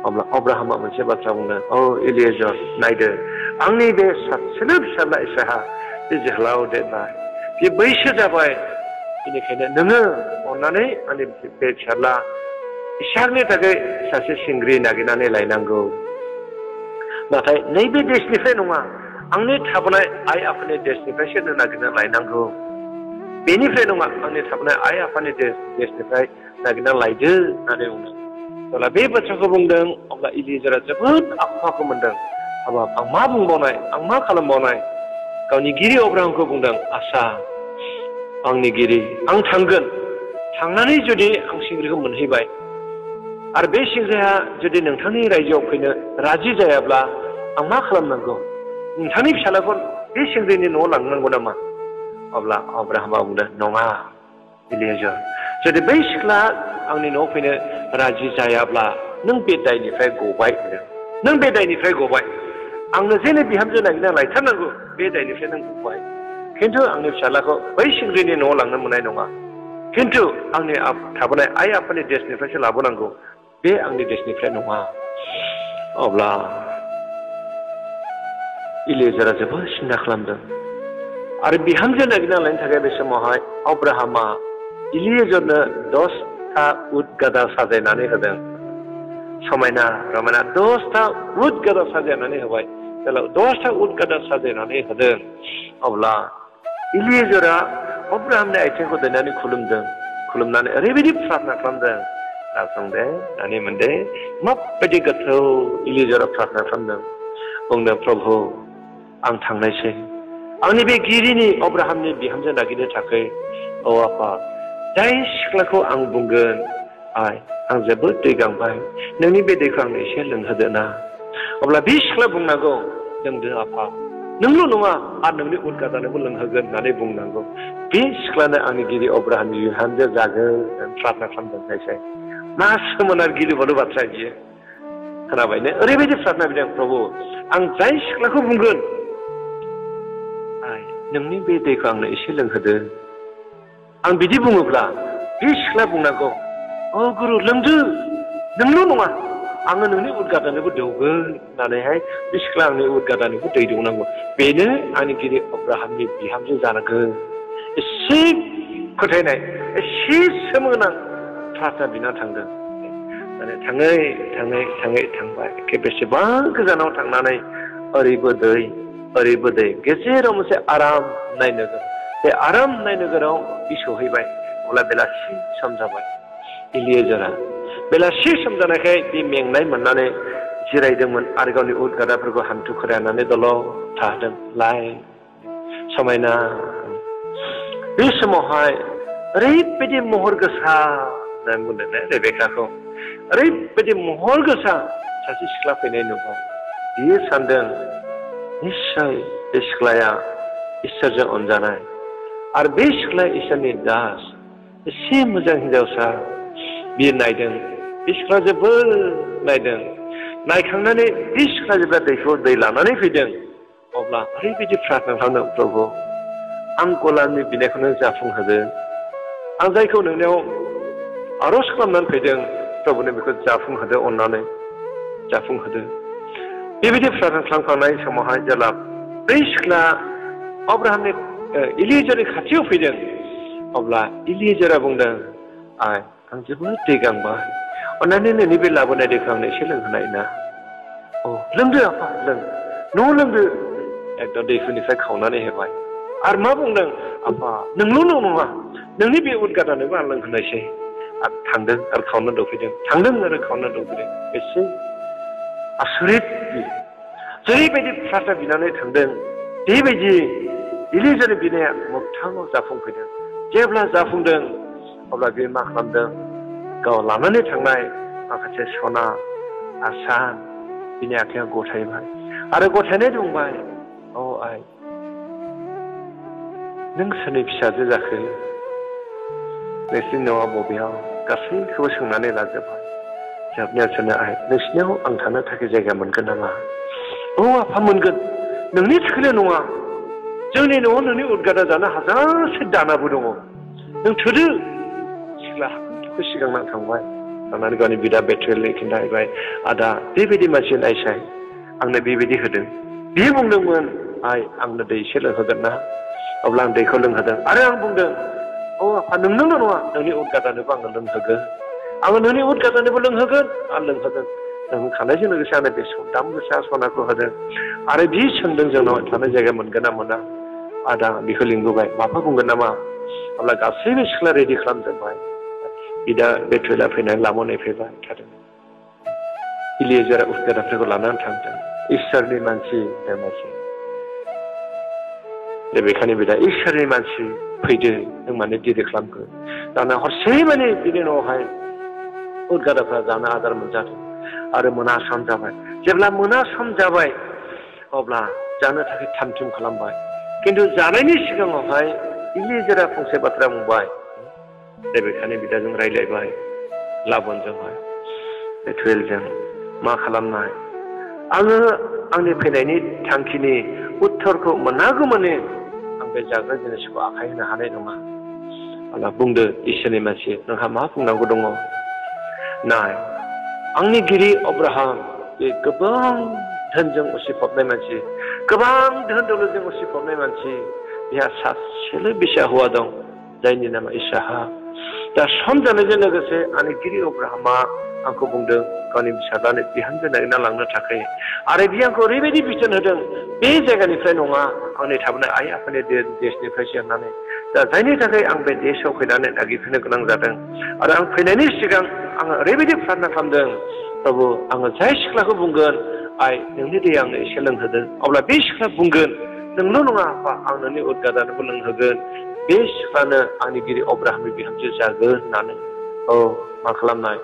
अब्ला अब्राहामा मोनसे बाथ्रा बुंदों इलिएजर नायदो आंनि बे सासेल' फिसाज्ला इसाहाक बे जोहोलाव देरबाय बे बैसो जाबाय बेनिखायनो नोङो अननानै आंनि बे फिसाज्ला इसाहाकनि थाखाय सासे सिंग्रि नागिरनानै लायनांगौ नाथाय नैबे देशनिफ्राय नङा आंनि थाबोनाय आइ आफानि देशनिफ्रायसो नों नागिरना लायनांगौ बेनिफ्राय नङा आंनि थाबोनाय आइ आफानि देशनिफ्राय नागिरना लायदो होननानै बुंदों अब्ला बे बाथ्राखौ बुंदों अब्ला इलिएजरा जोबोद आखुमाखौ मोनदों हाबाब आं मा बुंबावनाय आं मा खालामबावनाय गावनि गिरि अब्राहामखौ बुंदों आसा आंनि गिरि आं थांगोन थांनानै जुदि आं सिंग्रिखौ मोनहैबाय आरो बे सिंग्रिया जुदि नोंथांनि रायजोआव फैनो राजि जायाब्ला आं मा खालामनांगौ नोंथांनि फिसालाखौ बे सिंग्रिनि न'आव लांनांगौ नामा अब्ला अब्राहामा बुंदों नङा इलिएजर जुदि बै सिख्ला आंनि न'आव फैनो राजि जायाब्ला नों बे दायनिफ्राय गबाय नों बे दायनिफ्राय गबाय आंनो जेने बिहामजो नागिरना लायथारनांगौ बे दायनिफ्राय नों गबाय खिन्थु आंनि फिसालाखौ बै सिंग्रिनि न'आव लांनो मोननाय नङा खिन्थु आंनि थाबोनाय आइ आफानि देशनिफ्रायसो लाबोनांगौ बे आंनि देशनिफ्राय नङा अब्ला इलिएजरा जोबोद सिन्था खालामदों आरो बिहामजो नागिरना लायनो थाखाय बे समावहाय अब्राहामा इलिएजरनो 10टा उट गादा साजायनानै होदों समायना रमायना 10टा उट गादा साजायनानै होबाय जेब्ला 10टा उट गादा साजायनानै होदों अब्ला इलिएजरा अब्राहामनि आथिंखौ दैनानै खुलुमदों खुलुमनानै ओरैबायदि प्रार्थना खालामदों खोनासंदे दानि मोनदे माबायदि गोथौ इलिजरा प्रार्थना खालामदों बुंदों प्रभु आं थांनायसै आंनि बे गिरिनि अब्राहामनि बिहामजो नागिरनो थाखाय औ आफा जाय सिख्लाखौ आं बुंगोन आं जोबोद दै गांबाय नोंनि बे दैखौ आंनो एसे लोंहोदो ना अब्ला बे सिख्ला बुंनांगौ लोंदो आफा नोंल' नङा आरो नोंनि उदगादानोबो लोंहोगोन होननानै बुंनांगौ बे सिख्लानो आंनि गिरि अब्राहामनि बिहामजो जागोन प्रार्थना खालामदों खायसे मा सोमोनार गिलु-बालु बाथ्रा बियो खोनाबायनो ओरैबायदि प्रार्थना बिदों प्रभु आं जाय सिख्लाखौ बुंगोन नोंनि बे दैखौ आंनो एसे लोंहोदो आं बिदि बुङोब्ला बे सिख्ला बुंनांगौ अ गुरु लोंदो नोंल' नङा आङो नोंनि उदगादानोबो दौगोन होननानैहाय बे सिख्ला आंनि उदगादानोबो दै दौनांगौ बेनो आंनि गिरि अब्राहामनि बिहामजो जानांगोन एसे फोथायनाय एसे सोमोनां प्रार्थना बिना थांदों माने थांबाय बेसेबां गोजानाव थांनानै ओरैबो दै गेजेराव मोनसे आराम नाय नोगोर बे आराम नाय नोगोराव सहैबाय अब्ला बेलासि सम जाबाय इलियेजरा बेलासि सम जानायखाय बे मेंनाय मोननानै जिरायदोंमोन आरो गावनि उदगादाफोरखौ हान्थु खरायनानै दल' थादों लाय समायना बे समावहाय ओरैबायदि महर गोसा होननानै बुंदों रेबेकाखौ ओरैबायदि महर गोसा सासे सिख्ला फैनाय नुबाय बियो सानदों निस्सय बे सिख्लाया इसोरजों अनजानाय आरो बे सिख्लाया इसोरनि दास एसे मोजां हिनजावसा बियो नायदों बे सिख्ला जोबोद नायदों नायखांनानै बे सिख्ला जेब्ला दै लानानै फैदों अब्ला ओरैबायदि प्रार्थना खालामदों प्रभु आं गलामनि बिनायखौनो जाफुंहोदो आं जायखौ नोंनियाव आर'ज खालामनानै फैदों प्रभुनो बेखौ जाफुंहोदो अननानै जाफुंहोदो बेबायदि प्रार्थना खालामखांनाय समावहाय जेब्ला बै सिख्ला अब्राहामनि इलियेजरनि खाथियाव फैदों अब्ला इलियेजरा बुंदों आं जोबोद दै गांबाय अननानै नोंनि बे लाबोनाय दैखौ आंनो एसे लोंहोनाय ना लोंदो आफा लों न' लोंदो एकदम दैफोरनिफ्राय खावनानै होबाय आरो मा बुंदों आफा नोंल' नङा नोंनि बे उदगादानोबो आं लोंहोनायसै आरो थांदों आरो खावना दौफैदों थांदों आरो खावना दौफैदों एसे आसरित जेरैबायदि प्रार्थना बिनानै थांदों बेबायदि इलियेजरनि बिनाया मोगथाङाव जाफुंफैदों जेब्ला जाफुंदों अब्ला बे मा खालामदों गाव लानानै थांनाय माखासे सना आसान बिनि आखायाव गथायबाय आरो गथायनाय बुंबाय आइ नों सोरनि फिसाजो जाखो नोंसिनि न'आ बबेयाव गासैखौबो सोंनानै लाजोबबाय जोबनायाव सोंनो नोंसिनियाव आं थानो थाखाय जायगा मोनगोन नामा आफा मोनगोन नोंनि थाखायल' नङा जोंनि न'आव नोंनि उदगादा जानो हाजारसे दानाबो दङ नों थोदो सिख्ला हाखौ सिगांनानै थांबाय थांनानै गावनि बिदा बेथुएलनो खिन्थाहैबाय आदा बेबायदि मानसि नायसाय आंनो बेबायदि होदों बियो बुंदोंमोन आंनो दै एसे लोंहोगोन ना अब्ला आं दैखौ लोंहोदों आरो आं बुंदों आफा नोंनोल' नङा नोंनि उदगादानोबो आङो लोंहोगोन आङो नोंनि उदगादानोबो लोंहोगोन आरो लोंहोगोन लोंहोखानायजों लोगोसे आंनो बे दाम गोसा सनाखौ होदों आरो बि सोंदों जोंनाव थानाय जायगा मोनगोन ना मोना आदा बेखौ लिंबोबाय माबा बुंगोन नामा अब्ला गासैबो सिख्ला रेडि खालामजोबबाय बिदा बेथुएला फैनानै लामोनाय फैबाय थादों इलियेजरा उदगादाफोरखौ लानानै थांदों इसोरनि मानसि बेखानि बिदा इसोरनि मानसि फैदो नों माने दिरि खालामखो दाना हरसे माने बिनि न'आवहाय उदगादाफ्रा जानो आदार मोनजादों आरो मोना सम जाबाय जेब्ला मोना सम जाबाय अब्ला जानो थाखाय थाम थिम खालामबाय खिन्थु जानायनि सिगाङावहाय इलियेजरा फंसे बाथ्रा बुंबाय बेखानि बिदाजों रायज्लायबाय लाबोनजोंहाय बेथुएलजों मा खालामनाय आङो आंनि फैनायनि थांखिनि उत्तरखौ मोनागौमानि आं बे जाग्रा जिनिसखौ आखाय होनो हानाय नङा अब्ला बुंदो इसोरनि मानसि नोंहा मा बुंनांगौ दङ नाय आंनि गिरि अब्राहाम बे गोबां धोनजों उसिफबनाय मानसि गोबां धोन दौलतजों उसिफबनाय मानसि बिहा सासेल' बिसा हौवा दं जायनि नामा इसहाक दा सम जानायजों लोगोसे आंनि गिरि अब्राहामा आंखौ बुंदों गावनि फिसाज्लानो बिहामजो नागिरना लांनो थाखाय आरो बियो आंखौ ओरैबायदि बिथोन होदों बे जायगानिफ्राय नङा आंनि थाबोनाय आइ आफानि देशनिफ्रायसो होननानै दा जायनि थाखाय आं बे देशआव फैनानै नागिरफैनो गोनां जादों आरो आं फैनायनि सिगां आङो ओरैबायदि प्रार्थना खालामदों प्रभु आङो जाय सिख्लाखौ बुंगोन आइ नोंनि दै आंनो एसे लोंहोदों अब्ला बे सिख्ला बुंगोन नोंल' नङा आफा आं नोंनि उदगादानोबो लोंहोगोन बे सिख्लानो आंनि गिरि अब्राहामनि बिहामजो जागोन होननानै मा खालामनाय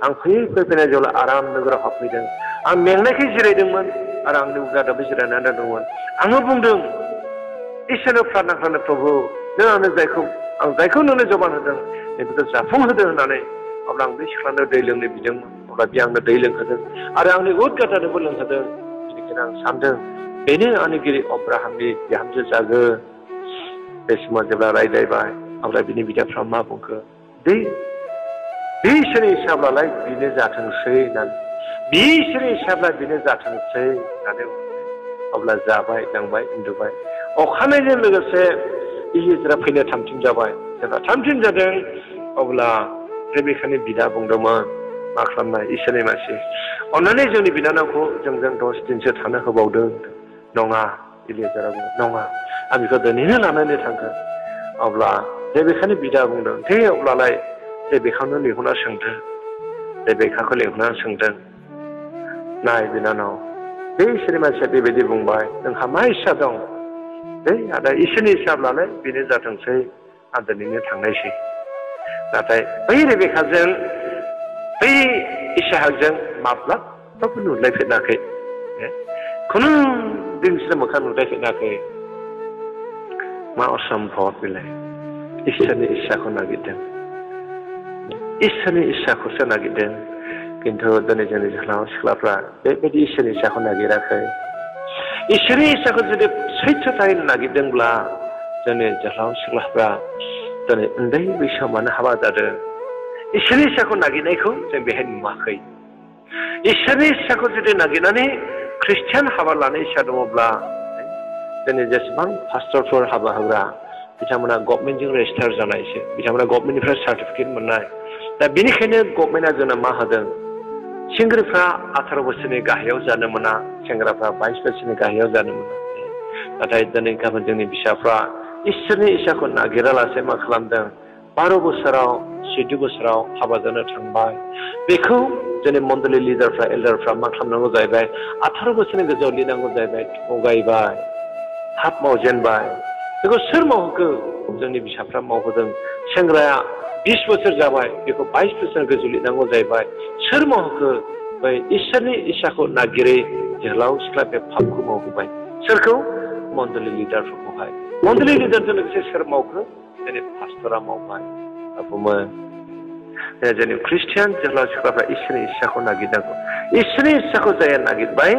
आं फैनाय जेब्ला आराम नोगोराव हाबफैदों आं मेंनायखाय जिरायदोंमोन आरो आंनि उदगादाबो जिरायनानै दंमोन आङो बुंदों इसोरनो प्रार्थना खालामनो प्रभु नों आंनो जायखौ नोंनो जबान होदों बेखौ जाफुंहोदों होननानै अब्ला आं बे सिख्लानो दै लोंनो बिदोंमोन अब्ला बे आंनो दै लोंहोदों आरो आंनि उदगादानोबो लोंहोदों बेनिखायनो आं सानदों बेनो आंनि गिरि अब्राहामनि बिहामजो जागोन बे समाव जेब्ला रायज्लायबाय अब्ला बिनि बिदाफ्रा मा बुंखो बे इसोरनि हिसाब्लालाय बेनो जाथोंसै होननानै बे इसोरनि हिसाब्ला बेनो जाथोंसै होननानै अब्ला जाबाय लोंबाय उन्दुबाय अखानायजों लोगोसे इलिजारा फैनो थामथिम जाबाय जेब्ला थामथिम जादों अब्ला रेबेकानि बिदा बुंदोंमोन मा खालामनाय इसोरनि मानसि अन्नानै जोंनि बिनानावखौ जोंजों 10 दिनसो थानो होबावदों नङा इलिजारा बुंदों नङा आं बेखौ दिनैनो लानानै थांगोन अब्ला रेबेकानि बिदा बुंदों दे अब्लालाय रेबेकाखौनो लिंहरना सोंदों रेबेकाखौ लिंहरना सोंदों नाय बिनानाव बे इसोरनि मानसिया बेबायदि बुंबाय नोंहा मा इस्सा दं दे आदा इसोरनि हिसाब्लालाय बेनो जाथोंसै आं दिनैनो थांनायसै नाथाय बै रेबेकाजों बै इसहाकजों माब्लाबाबो नुलायफेराखै खुनु दिनसो मोखां नुलायफेराखै मा असम्भब बेलाय इसोरनि इस्साखौ नागिरदों इसोरनि इस्साखौसो नागिरदों खिन्थु दिनै जोंनि जोहोलाव सिख्लाफ्रा बेबायदि इसोरनि इस्साखौ नागिराखै इसोरनि इस्साखौ जुदि सैथोथायै नागिरदोंब्ला जोंनि जोहोलाव सिख्लाफ्रा दिनै उन्दै बैसोआव मानो हाबा जादों इसोरनि इस्साखौ नागिरनायखौ जों बेहाय नुवाखै इसोरनि इस्साखौ जुदि नागिरनानै ख्रिस्टियान हाबा लानो इस्सा दङब्ला जोंनि जेसेबां पास्टरफोर हाबा होग्रा बिथांमोना गभर्नमेन्टजों रेजिस्टार जानायसो बिथांमोना गभर्नमेन्टनिफ्राय सार्टिफिकेट मोननाय दा बेनिखायनो गभर्नमेन्टआ जोंनो मा होदों सेंग्राफ्रा 18 बोसोरनि गाहायाव जानो मोना सेंग्राफ्रा 22 बोसोरनि गाहायाव जानो मोना नाथाय दिनै गाबोन जोंनि फिसाफ्रा इसोरनि इस्साखौ नागिरालासे मा खालामदों 12 बोसोराव 14 बोसोराव हाबा जानो थांबाय बेखौ जोंनि मण्डली लिडारफ्रा एल्डारफ्रा मा खालामनांगौ जाहैबाय 18 बोसोरनि गोजौआव लिरनांगौ जाहैबाय थगायबाय हाब मावजेनबाय बेखौ सोर मावहोखो जोंनि फिसाफ्रा मावहोदों सेंग्राया 20 बोसोर जाबाय बेखौ 22 बोसोर गोजौ लिरनांगौ जाहैबाय सोर मावहोखो बै इसोरनि इस्साखौ नागिरै जोहोलाव सिख्ला बे फापखौ मावहोबाय सोरखौ मण्डली लिडारफोरखौहाय मण्डली लिडारजों लोगोसे सोर मावखो जोंनि पास्टरा मावबाय बुंमोन जोंनि ख्रिस्टियान जोहोलाव सिख्लाफ्रा इसोरनि इस्साखौ नागिरनांगौ इसोरनि इस्साखौ जाया नागिरबाय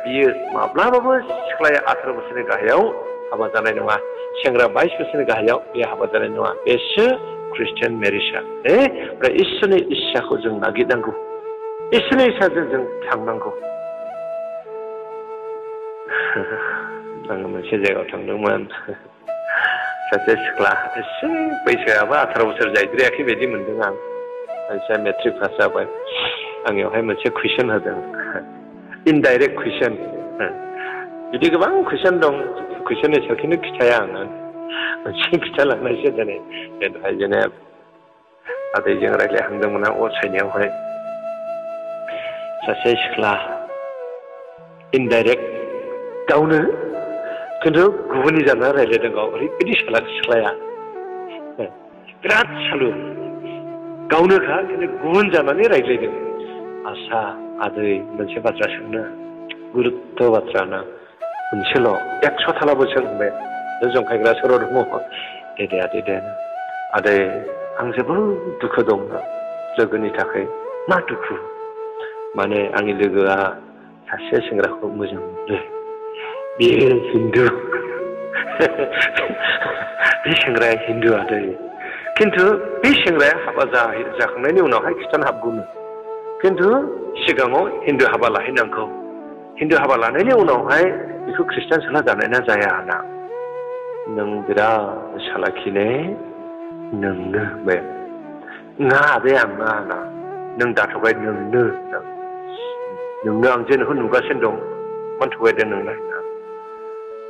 बियो माब्लाबाबो सिख्लाया 18 बोसोरनि गाहायाव हाबा जानाय नङा सेंग्रा 22 बोसोरनि गाहायाव बे हाबा जानाय नङा बेसो ख्रिस्टियान मेरिजआ ओमफ्राय इसोरनि इस्साखौ जों नागिरनांगौ इसोरनि इस्साजों जों थांनांगौ आङो मोनसे जायगायाव थांदोंमोन सासे सिख्ला एसे बैसोआबो 18 बोसोर जायद्रायाखै बायदि मोनदों आं मानसिया मेट्रिक पास जाबाय आंनियावहाय मोनसे कुइसन होदों इनडाइरेक्ट कुइसन बिदि गोबां कुइसन दं कुइसननि सायावखौनो खिथाया आङो मोनसे खिथालांनायसो दिनै बे दहाय जोंने आदैजों रायज्लायहांदोंमोन आं असायनायावहाय सासे सिख्ला इनडाइरेक्ट गावनो खिन्थु गुबुननि जाना रायज्लायदों गाव ओरैबायदि सालाक सिख्लाया बिराद सालु गावनोखा खिन्थु गुबुन जानानै रायज्लायदों आसा आदै मोनसे बाथ्रा सोंनो गुरुत्व बाथ्रा ना मोनसेल' 100 थालाबो सोंबाय जंखायग्रा सर' दङ दे आदै आं जोबोद दुखु दं लोगोनि थाखाय मा दुखु माने आंनि लोगोआ सासे सेंग्राखौ मोजां मोनो बियो हिन्दु बे सेंग्राया हिन्दु आदै खिन्थु बे सेंग्राया हाबा जाखांनायनि उनावहाय खृष्टान हाबगौनो खिन्थु सिगाङाव हिन्दु हाबा लाहैनांगौ हिन्दु हाबा लानायनि उनावहाय बेखौ खृष्टान सोला जानायना जाया ना नों बिराद सालाखिने नोंनो बे ना बे आं ना नों दाथ'बाय नोंनो आं जे नोंखौ नुगासिनो दं मानो थगायदों नोंलाय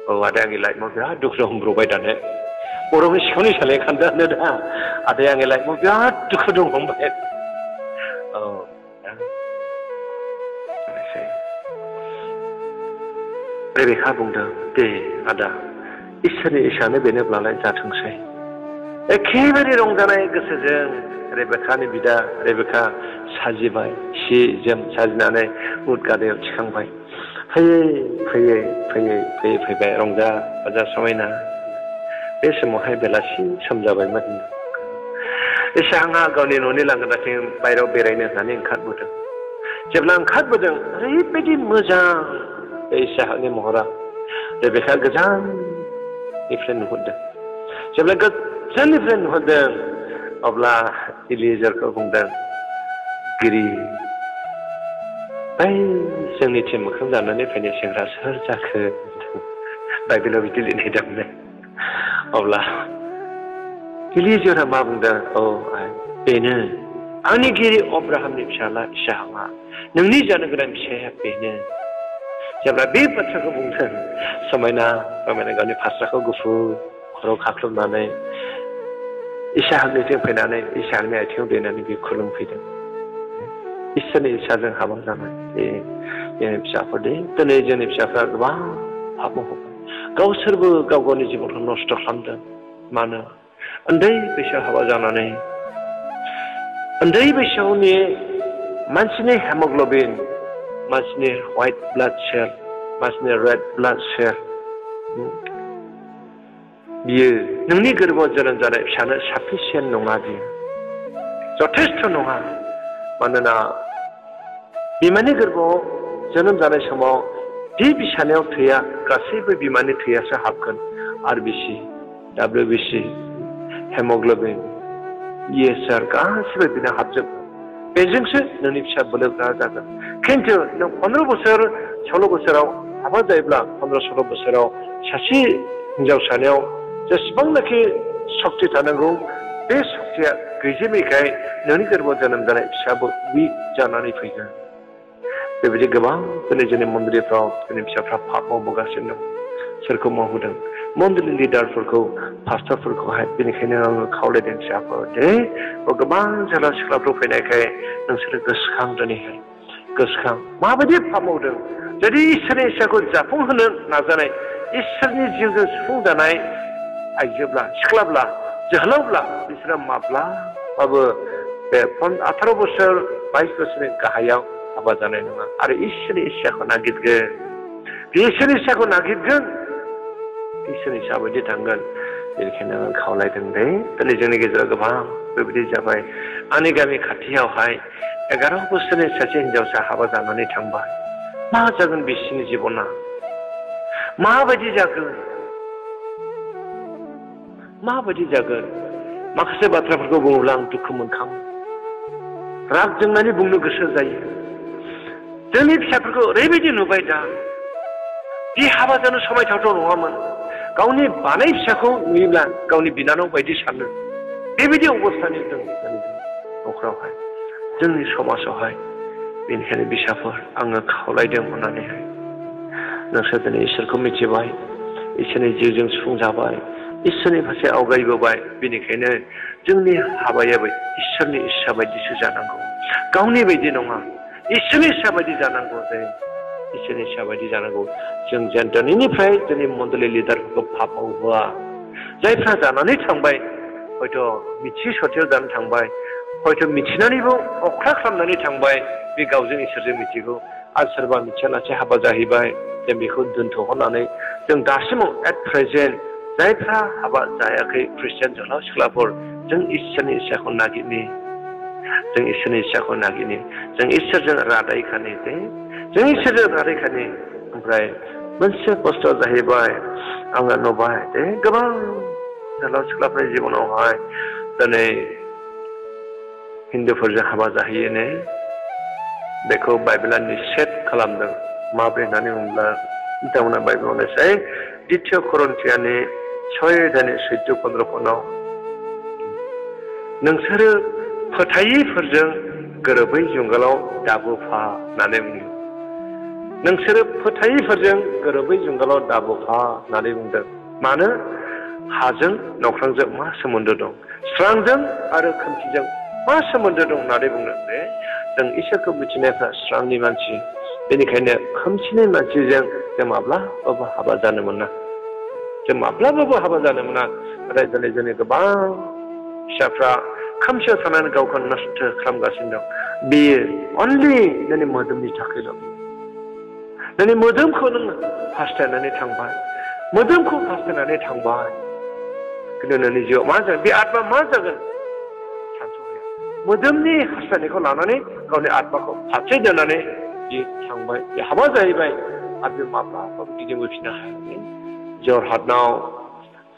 औ आदै आंनि लाइफआव बिराद दुखु हमब्रबाय दाने बर'नि सिखावनि सालाय खान्दा होनो दा आदाया आंनि लाइफआव बिराद दुखु दं फंबाय औ रेबेका बुंदों दे आदा इसोरनि इसानो बेनोब्लालाय जाथोंसै एखेबारे रंजानाय गोसोजों रेबेकानि बिदा रेबेका साजिबाय सि जोम साजिनानै उद गादायाव थिखांबाय फैबाय रंजा बाजा समायना बे समावहाय बेलासि सम जाबायमोन इसाहा गावनि न'नि लांगोनाथिं बायरायाव बेरायनो होननानै ओंखारबोदों जेब्ला ओंखारबोदों ओरैबायदि मोजां इसाहानि महरा रेबेका गोजाननिफ्राय नुहुरदों जेब्ला गोजाननिफ्राय नुहुरदों अब्ला इलिएजारखौ बुंदों गिरि बै जोंनिथिं मोखां जानानै फैनाय सेंग्रा सोर जाखो बाइबेलाव बिदि लिरनाय दंमोन अब्ला इलिएजारा मा बुंदों औ बेनो आंनि गिरि अब्राहामनि फिसाला इसाहाकआ नोंनि जानो गोनां फिसाया बेनो जेब्ला बे बाथ्राखौ बुंदों समायना रमायना गावनि फास्राखौ गुफुर खर' खाख्लुमनानै इसाहाकनिथिं फैनानै इसाहाकनि आथिङाव दैनानै बे खुलुमफैदों इसोरनि इसाजों हाबा जानाय जोंनि फिसाफोर दिनै जोंनि फिसाफ्रा गोबां पाप मावबाय गावसोरबो गाव गावनि जिबनखौ नस्थ' खालामदों मानो उन्दै बैसोआव हाबा जानानै उन्दै बैसोआवनि मानसिनि हेमग्ल'बिन मानसिनि व्हाइट ब्लाड सेल मानसिनि रेड ब्लाड सेल बियो नोंनि गोरबोआव जोनोम जानाय फिसानो साफिसियेन्ट नङा बियो जथेस्थ' नङा मानोना बिमानि गोरबोआव जोनोम जानाय समाव बे बिसानायाव थैया गासैबो बिमानि थैयासो हाबगोन आरबिसि डब्लिउबिसि हेमग्ल'बिन इएसआर गासैबो बिनो हाबजोबगोन बेजोंसो नोंनि फिसा बोलोग्रा जागोन खिन्थु नों 15 बोसोर 16 बोसोराव हाबा जायोब्ला 15-16 बोसोराव सासे हिनजावसानियाव जेसेबांनाखि सक्ति थानांगौ बे सक्तिया गैजोबैखाय नोंनि गोरबोआव जोनोम जानाय फिसाबो उइक जानानै फैगोन बेबायदि गोबां जोंनि मन्दिरफ्राव जोंनि फिसाफ्रा पाप मावबोगासिनो दं सोरखौ मावहोदों मन्दिरनि लिडारफोरखौ पास्टरफोरखौहाय बेनिखायनो आङो खावलायदों फिसाफोर दे गोबां जोला सिख्लाफोर फैनायखाय नोंसोरो गोसोखां दिनैहाय गोसोखां माबायदि पाप मावदों जुदि इसोरनि इच्छाखौ जाफुंहोनो नाजानाय इसोरनि जिउजों सुफुंजानाय आइजोब्ला सिख्लाब्ला जोहोलावब्ला बिसोरो माब्लाबाबो बे 18 बोसोर 22 बोसोरनि गाहायाव हाबा जानाय नङा आरो इसोरनि इच्छाखौ नागिरगोन बे इसोरनि इच्छाखौ नागिरगोन इसोरनि इच्छा बायदि थांगोन बेनिखायनो आं खावलायदों दे दिनै जोंनि गेजेराव गोबां बेबायदि जाबाय आंनि गामि खाथियावहाय 11 बोसोरनि सासे हिनजावसा हाबा जानानै थांबाय मा जागोन बिसोरनि जिबना माबायदि जागोन माखासे बाथ्राफोरखौ बुङोब्ला आं दुखु मोनखाङो राग जोंनानै बुंनो गोसो जायो जोंनि फिसाफोरखौ ओरैबायदि नुबाय दा बे हाबा जानो समायथावथाव नङामोन गावनि बानाय फिसाखौ नुयोब्ला गावनि बिनानाव बायदि सानो बेबायदि अबस्थानि दं जोंनि न'खरावहाय जोंनि समाजावहाय बेनिखायनो फिसाफोर आङो खावलायदों होननानैहाय नोंसोर दिनै इसोरखौ मिथिबाय इसोरनि जिउजों सुफुंजाबाय इसोरनि फारसे आवगायबोबाय बेनिखायनो जोंनि हाबायाबो इसोरनि इस्सा बायदिसो जानांगौ गावनि बायदि नङा इसोरनि इस्सा बायदि जानांगौ इसोरनि इस्सा बायदि जानांगौ जों जेन दिनैनिफ्राय जोंनि मण्डलि लिडारफोरखौ पाप मावबोआ जायफ्रा जानानै थांबाय हयथ' मिथि सथियाव जानो थांबाय हयथ' मिथिनानैबो अख्रा खालामनानै थांबाय बे गावजों इसोरजों मिथिगौ आरो सोरबा मिथियालासे हाबा जाहैबाय जों बेखौ दोनथ'हरनानै जों दासिमाव एट प्रेजेन्ट जायफ्रा हाबा जायाखै ख्रिस्टियान जोहोलाव सिख्लाफोर जों इसोरनि इच्छाखौ नागिरनि जों इसोरजों रादायखानि ओमफ्राय मोनसे खस्थ' जाहैबाय आङो नुबाय गोबां जोहोलाव सिख्लाफोरनि जिबनावहाय दिनै हिन्दुफोरजों हाबा जाहैयोनो बेखौ बाइबेला निषेध खालामदों माब्रै होननानै बुङोब्ला बिथांमोना बाइबेलाव नायसै द्वितीय करन्थियानि 6:14-15 नोंसोरो फोथायिफोरजों गोरोबै जुंगालाव दाबोफा होननानै बुङो नोंसोरो फोथायिफोरजों गोरोबै जुंगालाव दाबोफा होननानै बुंदों मानो हाजों नख्रांजों मा सोमोन्दो दं स्रांजों आरो खोमसिजों मा सोमोन्दो दं होननानै बुंदों बे जों इसोरखौ मिथिनायफ्रा स्रांनि मानसि बेनिखायनो खोमसिनि मानसिजों जों माब्लाबाबो हाबा जानो मोना जों माब्लाबाबो हाबा जानो मोना नाथाय दिनै जोंनि गोबां फिसाफ्रा खोमसियाव थानानै गावखौ नस्थ' खालामगासिनो दं बेयो अनलि नोंनि मोदोमनि थाखायल' नोंनि मोदोमखौ नों हास्थायनानै थांबाय मोदोमखौ हास्थायनानै थांबाय खिन्थु नोंनि जिउआव मा जागोन बे आत्मा मा जागोन सानस'हाया मोदोमनि हास्थायनायखौ लानानै गावनि आत्माखौ फारसे दोननानै बे थांबाय बे हाबा जाहैबाय आरो बे माब्लाबाबो गिदिंबोफिननो हायाखै जरहाटनाव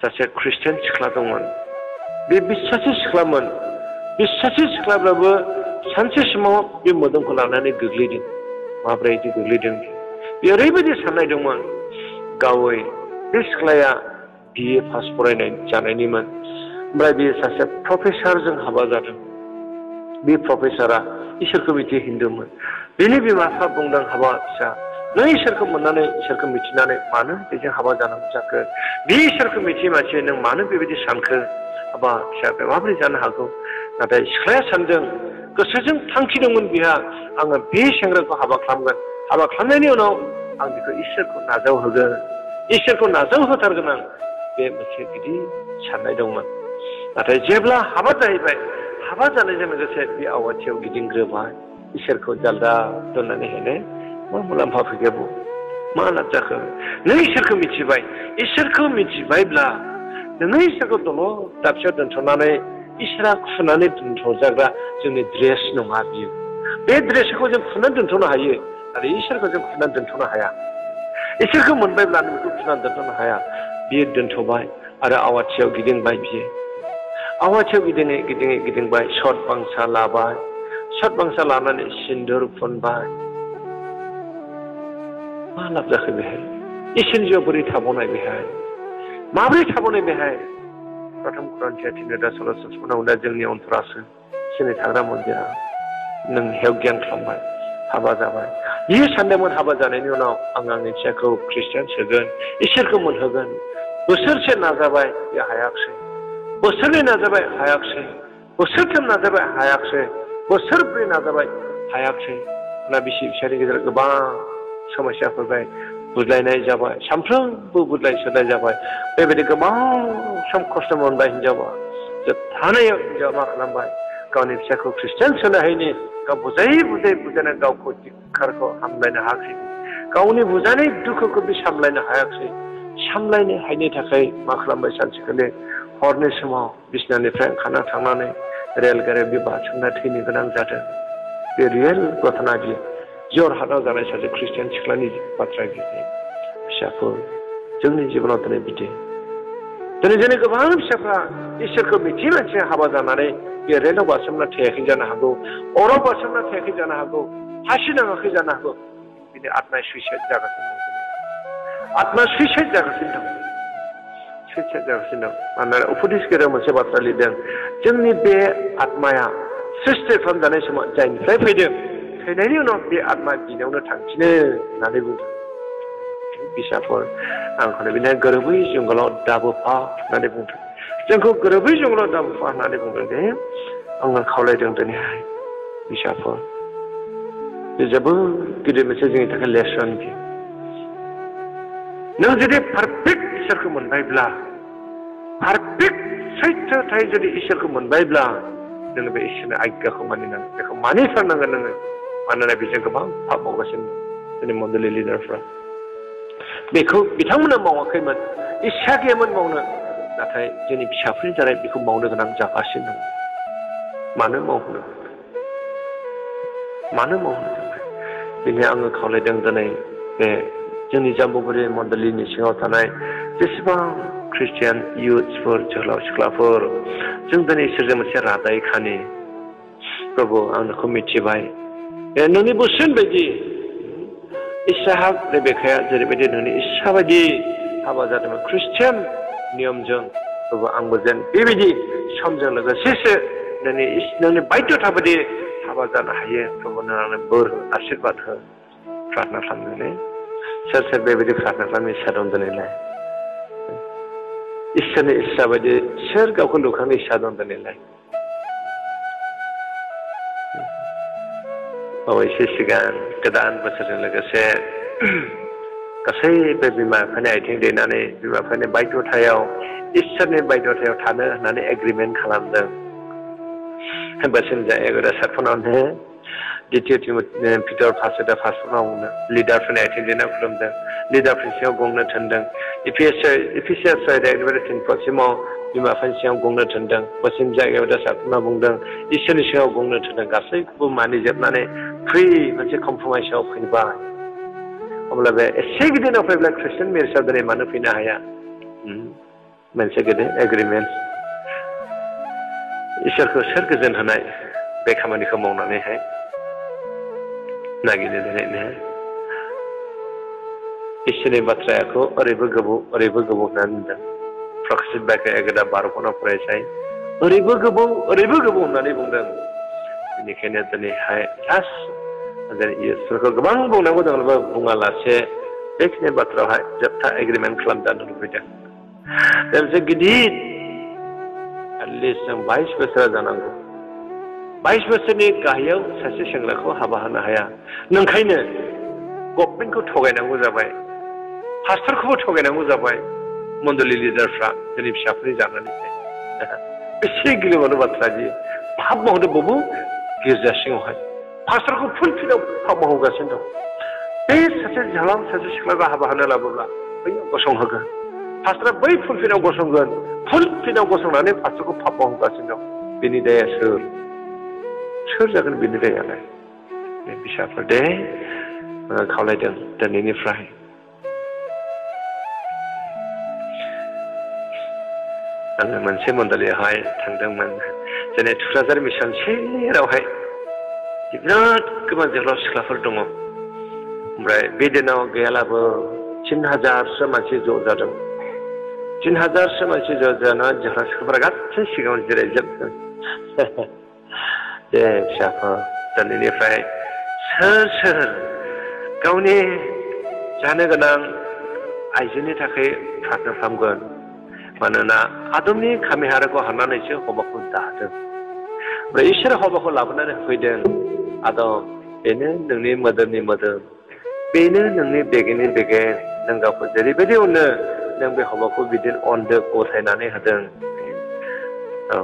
सासे ख्रिस्टियान सिख्ला दंमोन बे बिस्सासि सिख्लामोन बिस्सासि सिख्लाब्लाबो सानसे समाव बे मोदोमखौ लानानै गोग्लैदों माब्रै बिदि गोग्लैदों बे ओरैबायदि साननाय दंमोन गावै बे सिख्लाया BA पास फरायनाय जानायनिमोन ओमफ्राय बियो सासे प्रफेसारजों हाबा जादों बे प्रफेसारा इसोरखौ मिथि हिन्दुमोन बेनि बिमा बिफा बुंदों हाबा फिसा नों इसोरखौ मोननानै इसोरखौ मिथिनानै मानो बेजों हाबा जानांगौ जाखो बे इसोरखौ मिथियै मानसि नों मानो बेबायदि सानखो हाबा फिसा बे माबोरै जानो हागौ नाथाय सिख्लाया सानदों गोसोजों थांखि दंमोन बिहा आङो बे सेंग्राखौ हाबा खालामगोन हाबा खालामनायनि उनाव आं बेखौ इसोरखौ नाजावहोगोन इसोरखौ नाजावहोथारगोन आं बे मोनसे गिदिर साननाय दंमोन नाथाय जेब्ला हाबा जाहैबाय हाबा जानायजों लोगोसे बे आवाथियाव गिदिंग्रोबाय इसोरखौ जालदा दोननानै होनो मा मुलाम्फा फैगौ मा लाब जाखो नों इसोरखौ मिथिबाय इसोरखौ मिथिबायब्ला नों इसोरखौ दल' दाबसेयाव दोनथ'नानै इसोरा खुनानै दोनथ'जाग्रा जोंनि ड्रेस नङा बियो बे ड्रेसखौ जों खुनानै दोनथ'नो हायो आरो इसोरखौ जों खुनानै दोनथ'नो हाया इसोरखौ मोनबायब्ला नों बेखौ खुनानै दोनथ'नो हाया बियो दोनथ'बाय आरो आवाथियाव गिदिंबाय बियो आवाथियाव गिदिङै गिदिङै गिदिंबाय सत बांसा लाबाय सत बांसा लानानै सिन्दुर फुनबाय मा लाब जाखो बेहाय इसोरनि जिउआव बोरै थाबावनाय बेहाय माबोरै थाबावनाय बेहाय प्रथम कुरान्थिया 3:16 दा जोंनि अन्तरासो सिनै थाग्रा मन्दिरा नों हेव गियान खालामबाय हाबा जाबाय बियो सानदोंमोन हाबा जानायनि उनाव आं आंनि फिसाखौ ख्रिस्टियान सोगोन इसोरखौ मोनहोगोन बोसोरसे नाजाबाय बे हायाखसै बोसोरनै नाजाबाय हायाखसै बोसोरथाम नाजाबाय हायाखसै बोसोरब्रै नाजाबाय हायाखसै ना बिसि फिसानि गेजेराव गोबां समस्या फैबाय बुज्लायनाय जाबाय सानफ्रोमबो बुज्लाय सोलाय जाबाय बेबायदि गोबां सम खस्थ' मोनबाय हिनजावा जोबथानायाव हिनजावा मा खालामबाय गावनि फिसाखौ ख्रिस्टियान सोलायहैनि गाव बुजायै बुजायनानै गावखौ धिक्कारखौ हामलायनो हायाखै गावनि बुजानाय दुखुखौ बे सामलायनो हायाखै सामलायनो हायिनि थाखाय मा खालामबाय सानसेखालि हरनि समाव बिसनानिफ्राय ओंखारना थांनानै रेलगारियाव बे बारसोमना थैनो गोनां जादों बे रियेल घटना बियो जरहाटआव जानाय सासे ख्रिस्टियान सिख्लानि बाथ्रा बियो फिसाफोर जोंनि जिबनाव दिनै बिदि दिनै जोंनि गोबां फिसाफ्रा इसोरखौ मिथियै मानसिया हाबा जानानै बे रेलाव बारसोमना थैयाखै जानो हागौ अराव बारसोमना थैयाखै जानो हागौ फासि नाङाखै जानो हागौ बिदि आत्मा सुइसाइड जागासिनो दं आत्मा सुइसाइड जागासिनो दं सुइसाइड जागासिनो दं मानोना उपदेशगिरियाव मोनसे बाथ्रा लिरदों जोंनि बे आत्माया सृष्टि खालामजानाय समाव जायनिफ्राय फैदों थैनायनि उनाव बे आत्मा बिनावनो थांफिनो होननानै बुंदों बिसाफोर आंखौनो बिदिनो गोरोबै जंगलाव दाबोफा होननानै बुंदों जोंखौ गोरोबै जंगलाव दाबोफा होननानै बुंदों दे आङो खावलायदों दिनैहाय बिसाफोर बे जोबोद गिदिर मोनसे जोंनि थाखाय लेसन बियो नों जुदि पारफेक्ट इसोरखौ मोनबायब्ला पारफेक्ट सैथोथाय जुदि इसोरखौ मोनबायब्ला नोङो बे इसोरनि आज्ञाखौ मानिनांगोन बेखौ मानिथारनांगोन नोङो मानोना बेजों गोबां पाप मावगासिनो जोंनि मण्डलि लिडारफ्रा बेखौ बिथांमोना मावाखैमोन इस्सा गैयामोन मावनो नाथाय जोंनि फिसाफोरनि दारै बेखौ मावनो गोनां जागासिनो दं मानो मावनो बेनो आङो खावलायदों दिनै बे जोंनि जाम्बुगुरि मण्डलिनि सिङाव थानाय जेसेबां ख्रिस्टियान इयुथ्सफोर जोहोलाव सिख्लाफोर जों दिनै इसोरजों मोनसे रादाय खानि प्रभु आं नोंखौ मिथिबाय नोंनि बोसोन बायदि इसाहाक रेबेखाया जेरैबायदि नोंनि इस्सा बायदि हाबा जादोंमोन ख्रिस्टियान नियमजों प्रभु आंबो जेन बेबायदि समजों लोगोसेसो नोंनि बायध्यता बायदि हाबा जानो हायो प्रभु नोंनो बोर आशीर्बाद हो प्रार्थना खालामनानै सोर बेबायदि प्रार्थना खालामनो इस्सा दं दिनैलाय इसोरनि इस्सा बायदि सोर गावखौ लुखांनो इस्सा दं दिनैलाय बावैसो सिगां गोदान बोसोरजों लोगोसे गासैबो बिमा बिफानि आथिं दैनानै बिमा बिफानि बायध'थायाव इसोरनि बायध'थायाव थानो होननानै एग्रिमेन्ट खालामदों बोसोन जायो सारफोरनावनो द्वितीय पिटर फार्स्टफोराव लिडारफोरनि आथिं दैना खुलुमदों लिडारफोरनि सिङाव गंनो थोनदों इफिसियास एकेबारे 10% बिमा बिफानि सिङाव गंनो थोनदों बोसोन जायगायाव सारफोरनाव बुंदों इसोरनि सिङाव गंनो थोनदों गासैखौबो मानिजोबनानै फ्रि मोनसे कमप्रमाइसआव फैबाय अब्ला बे एसे गिदिराव फैब्ला ख्रिस्टियान मेरिजआव दिनै मानो फैनो हाया मोनसे गिदिर एग्रिमेन्ट इसोरखौ सोर गोजोन होनाय बे खामानिखौ मावनानैहाय नागिरनो दिनैनो इसोरनि बाथ्राखौ ओरैबो गोबाव होननानै बुंदों प्रकाशित बाक्य 11:12 फरायसाय ओरैबो गोबाव होननानै बुंदों बेनिखायनो दिनैहाय इसोरखौ गोबां बुंनांगौ दङब्लाबो बुङालासे बेखिनि बाथ्रायावहाय जोबथा एग्रिमेन्ट खालामजानो लुबैदों दा मोनसे गिदिर एटलिस्ट जों 22 बोसोर जानांगौ 22 बोसोरनि गाहायाव सासे सेंग्राखौ हाबा होनो हाया नोंखायनो गभर्नमेन्टखौ थगायनांगौ जाबाय पास्टरखौबो थगायनांगौ जाबाय मण्डली लिडारफ्रा जोंनि फिसाफोरनि जानानैहाय बेसे गिलुबालु बाथ्रा बियो पाप मावदों बबो गिर्जा सिङावहाय पास्टरखौ फुलफिलाव पाप मावगासिनो दं बे सासे जोहोलाव सासे सिख्लाखौ हाबा होनो लाबोब्ला बैयाव गसंहोगोन पास्टरा बै फुलफिलाव गसंगोन फुलफिलाव गसंनानै पास्टरखौ पाप मावगासिनो दं बेनि दाया सोर जागोन बेनि दायालाय बे फिसाफोर दे खावलायदों दिनैनिफ्राय आङो मोनसे मण्डलीयावहाय थांदोंमोन जोंनि थुक्राझार मिसन सेरावहाय बिराद गोबां जोहोलाव सिख्लाफोर दङ ओमफ्राय बे दिनाव गैयालाबो 3000सो मानसि ज' जादों 3000सो मानसि ज' जाना जोहोलाव सिख्लाफोरा गासै सिगाङाव जिरायजोबदों दे फिसाफोर दिनैनिफ्राय सोर गावनि जानो गोनां आइजोनि थाखाय प्रार्थना खालामगोन मानोना आदमनि खामि हाराखौ हारनानैसो हबाखौ दादों ओमफ्राय इसोर हबाखौ लाबोनानै होफैदों आदम बेनो नोंनि मोदोमनि मोदोम बेनो नोंनि बेगेंनि बेगें नों गावखौ जेरैबायदि अनो नों बे हबाखौ बिदिनो अनदो गथायनानै होदों औ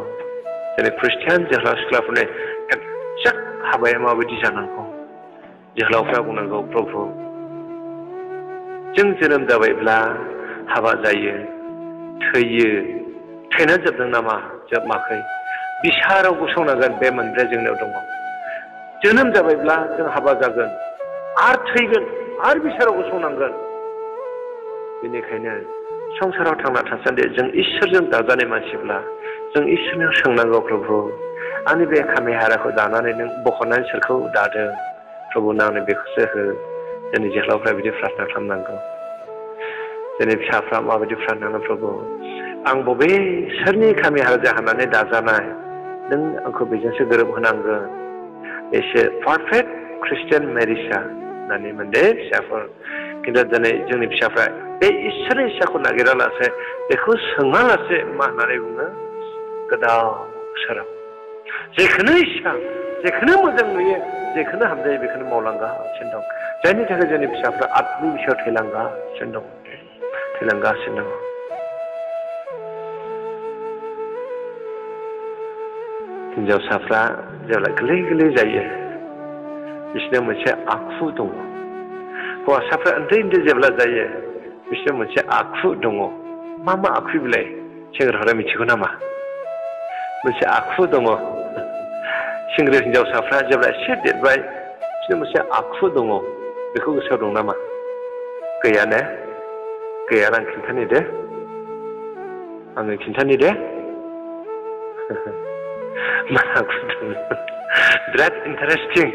जोंनि ख्रिस्टियान जोहोलाव सिख्लाफोरनि एक्जेक्ट हाबाया माबायदि जानांगौ जोहोलावफ्रा बुंनांगौ प्रभु जों जोनोम जाबायब्ला हाबा जायो थैयो थैना जोबदों नामा जोबमाखै बिसाराव गसंनांगोन बे मोनब्रै जोंनाव दङ जोनोम जाबायब्ला जों हाबा जागोन आरो थैगोन आरो बिसाराव गसंनांगोन बेनिखायनो संसाराव थांना थासान्दि जों इसोरजों दाजानाय मानसिब्ला जों इसोरनाव सोंनांगौ प्रभु आंनि बे खामि हाराखौ दानानै नों बख'नानै सोरखौ दादों प्रभु आंनो बेखौसो हो जोंनि जोहोलावफ्रा बिदि प्रार्थना खालामनांगौ जोंनि फिसाफ्रा माबायदि प्रार्थना प्रभु आं बबे सोरनि खामि हाराजों हानानै दाजानाय नों आंखौ बेजोंसो गोरोबहोनांगोन एसे पारफेक्ट ख्रिस्टियान मेरिजआ होननानै मोनदे फिसाफोर खिन्थु दिनै जोंनि फिसाफ्रा बे इसोरनि इस्साखौ नागिरालासे बेखौ सोङालासे मा होननानै बुङो गोदाव सोराव जेखौनो इस्सा जेखौनो मोजां नुयो जेखौनो हामजायो बेखौनो मावलांगासिनो दं जायनि थाखाय जोंनि फिसाफ्रा आत्मिक बिसयाव थैलांगासिनो दं हिन्जावसाफ्रा जेब्ला गोरलै जायो बिसोरनो मोनसे आखु दङ हौवासाफ्रा उन्दै जेब्ला जायो बिसोरनो मोनसे आखु दङ मा आखु बिलाय सेंग्राफ्रा मिथिगौ नामा मोनसे आखु दङ सेंग्रा हिन्जावसाफ्रा जेब्ला एसे देरबाय बिसोरनो मोनसे आखु दङ बेखौ गोसोआव दं नामा गैया ने गैया आं खिन्थानि दे आङो खिन्थानि दे मा आखु दङ बिराद इन्टारेस्टिं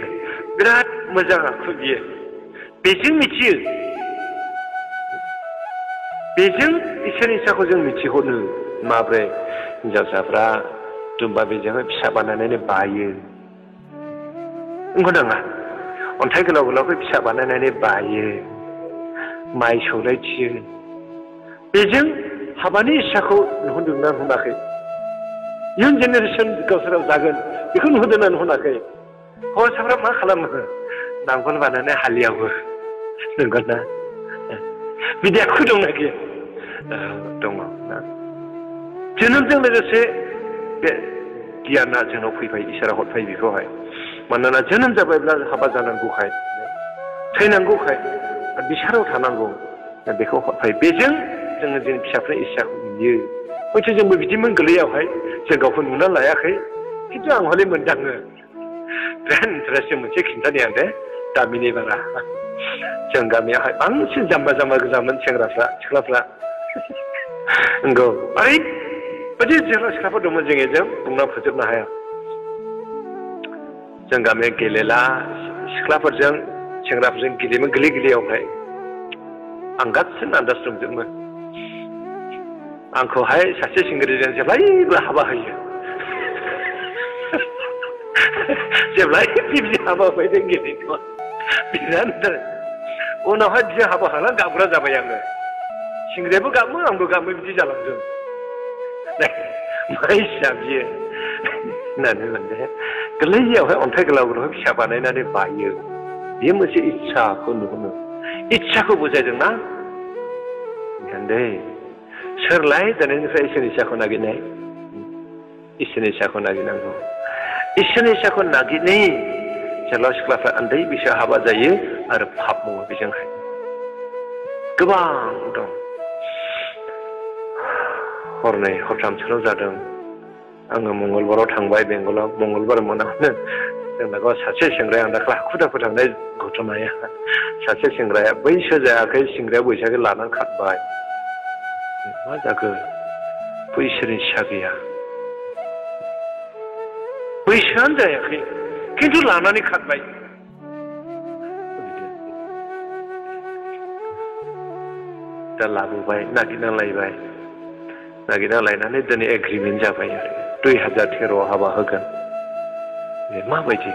बिराद मोजां आखु बियो बेजों मिथियो बेजों इसोरनि इस्साखौ जों मिथिहरनो माब्रै हिन्जावसाफ्रा दुम्बा बेजोंहाय फिसा बानायनानै बायो नंगौ नाङा अन्थाइ गोलाव फिसा बानायनानै बायो माइ सौलायथियो बेजों हाबानि इस्साखौ नुहुरदोंना नुहुराखै इयुन जेनेरेसन गावसोराव जागोन बेखौ नुहुरदोंना नुहुराखै हौवासाफ्रा मा खालामो नांगोल बानायनाय हालियावो नंगौ ना बिदि आखु दंना गैया दङ ना जोनोमजों लोगोसे बे गियाना जोंनाव फैबाय इसोरा हरबाय बेखौहाय मानोना जोनोम जाबायब्ला हाबा जानांगौखाय थैनांगौखाय बिसाराव थानांगौ बेखौ हरबाय बेजों जोङो जोंनि फिसाफोरनि इस्साखौ नुयो हयथ' जोंबो बिदिमोन गोरलैयावहाय जों गावखौ नुना लायाखै खिन्थु आं हले मोनदाङो बिराद इन्टारेस्टिं मोनसे खिन्थानि आं दे गामिनि बारा जों गामियावहाय बांसिन जाम्बा जाम्बा गोजामोन सेंग्राफ्रा सिख्लाफ्रा नंगौ ओरैबायदि जोहोलाव सिख्लाफोर दंमोन जों बुंना फोजोबनो हाया जों गामियाव गेलेला सिख्लाफोरजों सेंग्राफोरजों गेलेयोमोन गोरलै गोरलैयावहाय आं गासिबो आन्दाज दंजोबोमोन आंखौहाय सासे सेंग्राजों जेब्लायबो हाबा होयो जेब्लायबो बिदि हाबा होदों गेलेनायाव बिराद उनावहाय बिदि हाबा होना गाबग्रा जाबाय आङो सेंग्रायाबो गाबो आंबो गाबो बिदि जालांदों मा इस्सा बियो होननानै मोनदे गोरलैयावहाय अन्थाइ गोलाव गोलावहाय फिसा बानायनानै बायो बेयो मोनसे इस्साखौ नुहुरो इस्साखौ बुजायदोंना दै सोरलाय दानिफ्राय इसोरनि इस्साखौ नागिरनाय इसोरनि इस्साखौ नागिरनांगौ इसोरनि इस्साखौ नागिरनाय जोहोलाव सिख्लाफ्रा उन्दै बैसोआव हाबा जायो आरो पाप मावो बेजोंहाय गोबां दं हरनै हरथामसोल' जादों आङो मंगलबाराव थांबाय बेंगलाव मंगलबार मोनावनो जोंना गाव सासे सेंग्राया आं दाखालि हाखु दाखु थांनाय घटनाया सासे सेंग्राया बैसो जायाखै सेंग्राया बैसाखौ लानानै खारबाय मा जाखो बैसोनि इस्सा गैया बैसोआनो जायाखै खिन्थु लानानै खारबाय दा लाबोबाय नागिरना लायबाय नागिरना लायनानै दिनै एग्रिमेन्ट जाबाय आरो 2013 हाबा होगोन माबायदि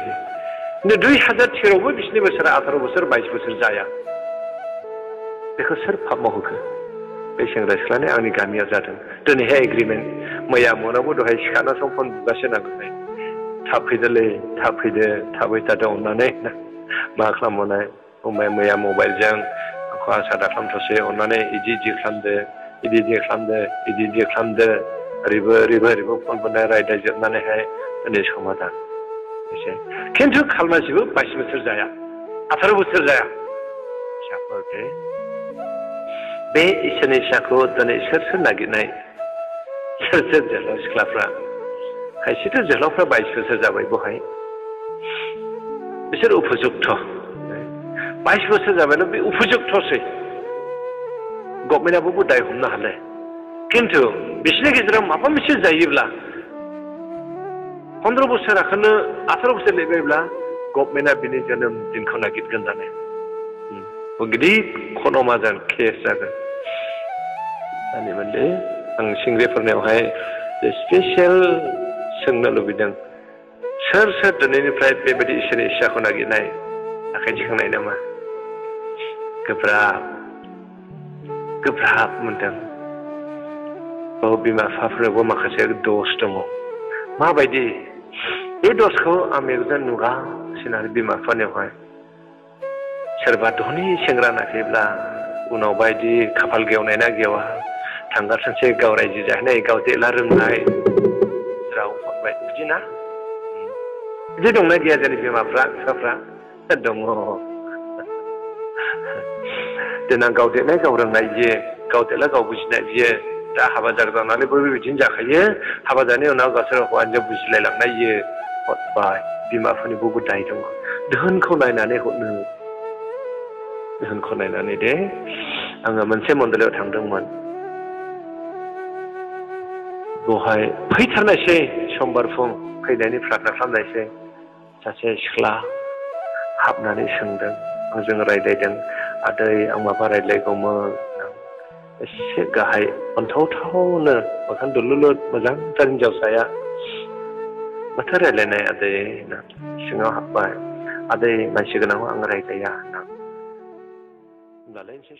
2013 बिसिनि बोसोरा 18 बोसोर 22 बोसोर जाया बेखौ सोर पाप मावहोखो बे सेंग्रा सिख्लानि आंनि गामियाव जादों दिनैहाय एग्रिमेन्ट मैया मोनावबो दहाय सिखाना सम फन बुगासिनो नांगौहाय थाब फैदोलै थाब फैदो थाबै थादो अननानै मा खालामबावनाय फंबाय मैया मबाइलजों आंखौ आसा दाखालामथ'सै अननानै इदि खालामदो इदि खालामदो इदि खालामदो ओरैबो फन बुनाय रायज्लायजोबनानैहाय दिनै समाधान एसे खिन्थु खालमासिबो 22 बोसोर जाया 18 बोसोर जाया फिसाफोर दे बे इसोरनि इस्साखौ दिनै सोर नागिरनाय सोर जोहोलाव सिख्लाफ्रा खायसेथ' जोहोलावफ्रा 22 बोसोर जाबाय बहाय बिसोर उपजुक्त 22 बोसोर जाबायना बे उपजुक्तसै गभर्नमेन्टआबो दाय हमनो हाले खिन्थु बिसोरनि गेजेराव माबा मोनसे जायोब्ला 15 बोसोराखौनो 18 बोसोर लेबायब्ला गभर्नमेन्टआ बिनि जोनोम दिनखौ नागिरगोन जाने गिदिर खन'माजों केस जागोन मोनदे आं सेंग्राफोरनियावहाय स्पेसियेल सोंनो लुबैदों सोर दिनैनिफ्राय बेबायदि इसोरनि इस्साखौ नागिरनाय आखाइ थिखांनाय नामा गोब्राब मोनदों बिमा बिफाफोरावबो माखासे दस दङ माबायदि बे दसखौ आं मेगनजों नुगासिनो आरो बिमा बिफानियावहाय सोरबा धनि सेंग्रा नागिरब्ला उनाव बायदि खाफाल गेवनाय ना गेवा थांगारसोनसै गाव रायजो जाहैनाय गाव देला रोंनाय राव हरबाय बिदि ना बिदि दंना गैया जोंनि बिमाफ्रा बिफाफ्रा दङ देनां गाव देरनाय गाव रोंनाय बियो गाव देरला गाव बुजिनाय बियो दा हाबा जानानै बयबो बिदिनो जाखायो हाबा जानायनि उनाव गावसोर हौवा हिनजाव बुजिलायलांनाय बियो हरबाय बिमाफोरनि बहुद दाय दङ दोहोनखौ नायनानै हरनो दोहोनखौ नायनानै दे आङो मोनसे मन्दिराव थांदोंमोन बेवहाय फैथारनायसै समबार फुं फैनायनि प्रार्थना खालामनायसै सासे सिख्ला हाबनानै सोंदों आंजों रायज्लायदों आदै आं माबा रायज्लायगौमोन एसे गाहाय अनथावथावनो मोखां दुलुलुर मोजांथार हिनजावसाया माथो रायज्लायनाय आदै सिङाव हाबबाय आदै मानसि गोनांआव आं रायज्लाया होनना होनब्लालाय एसे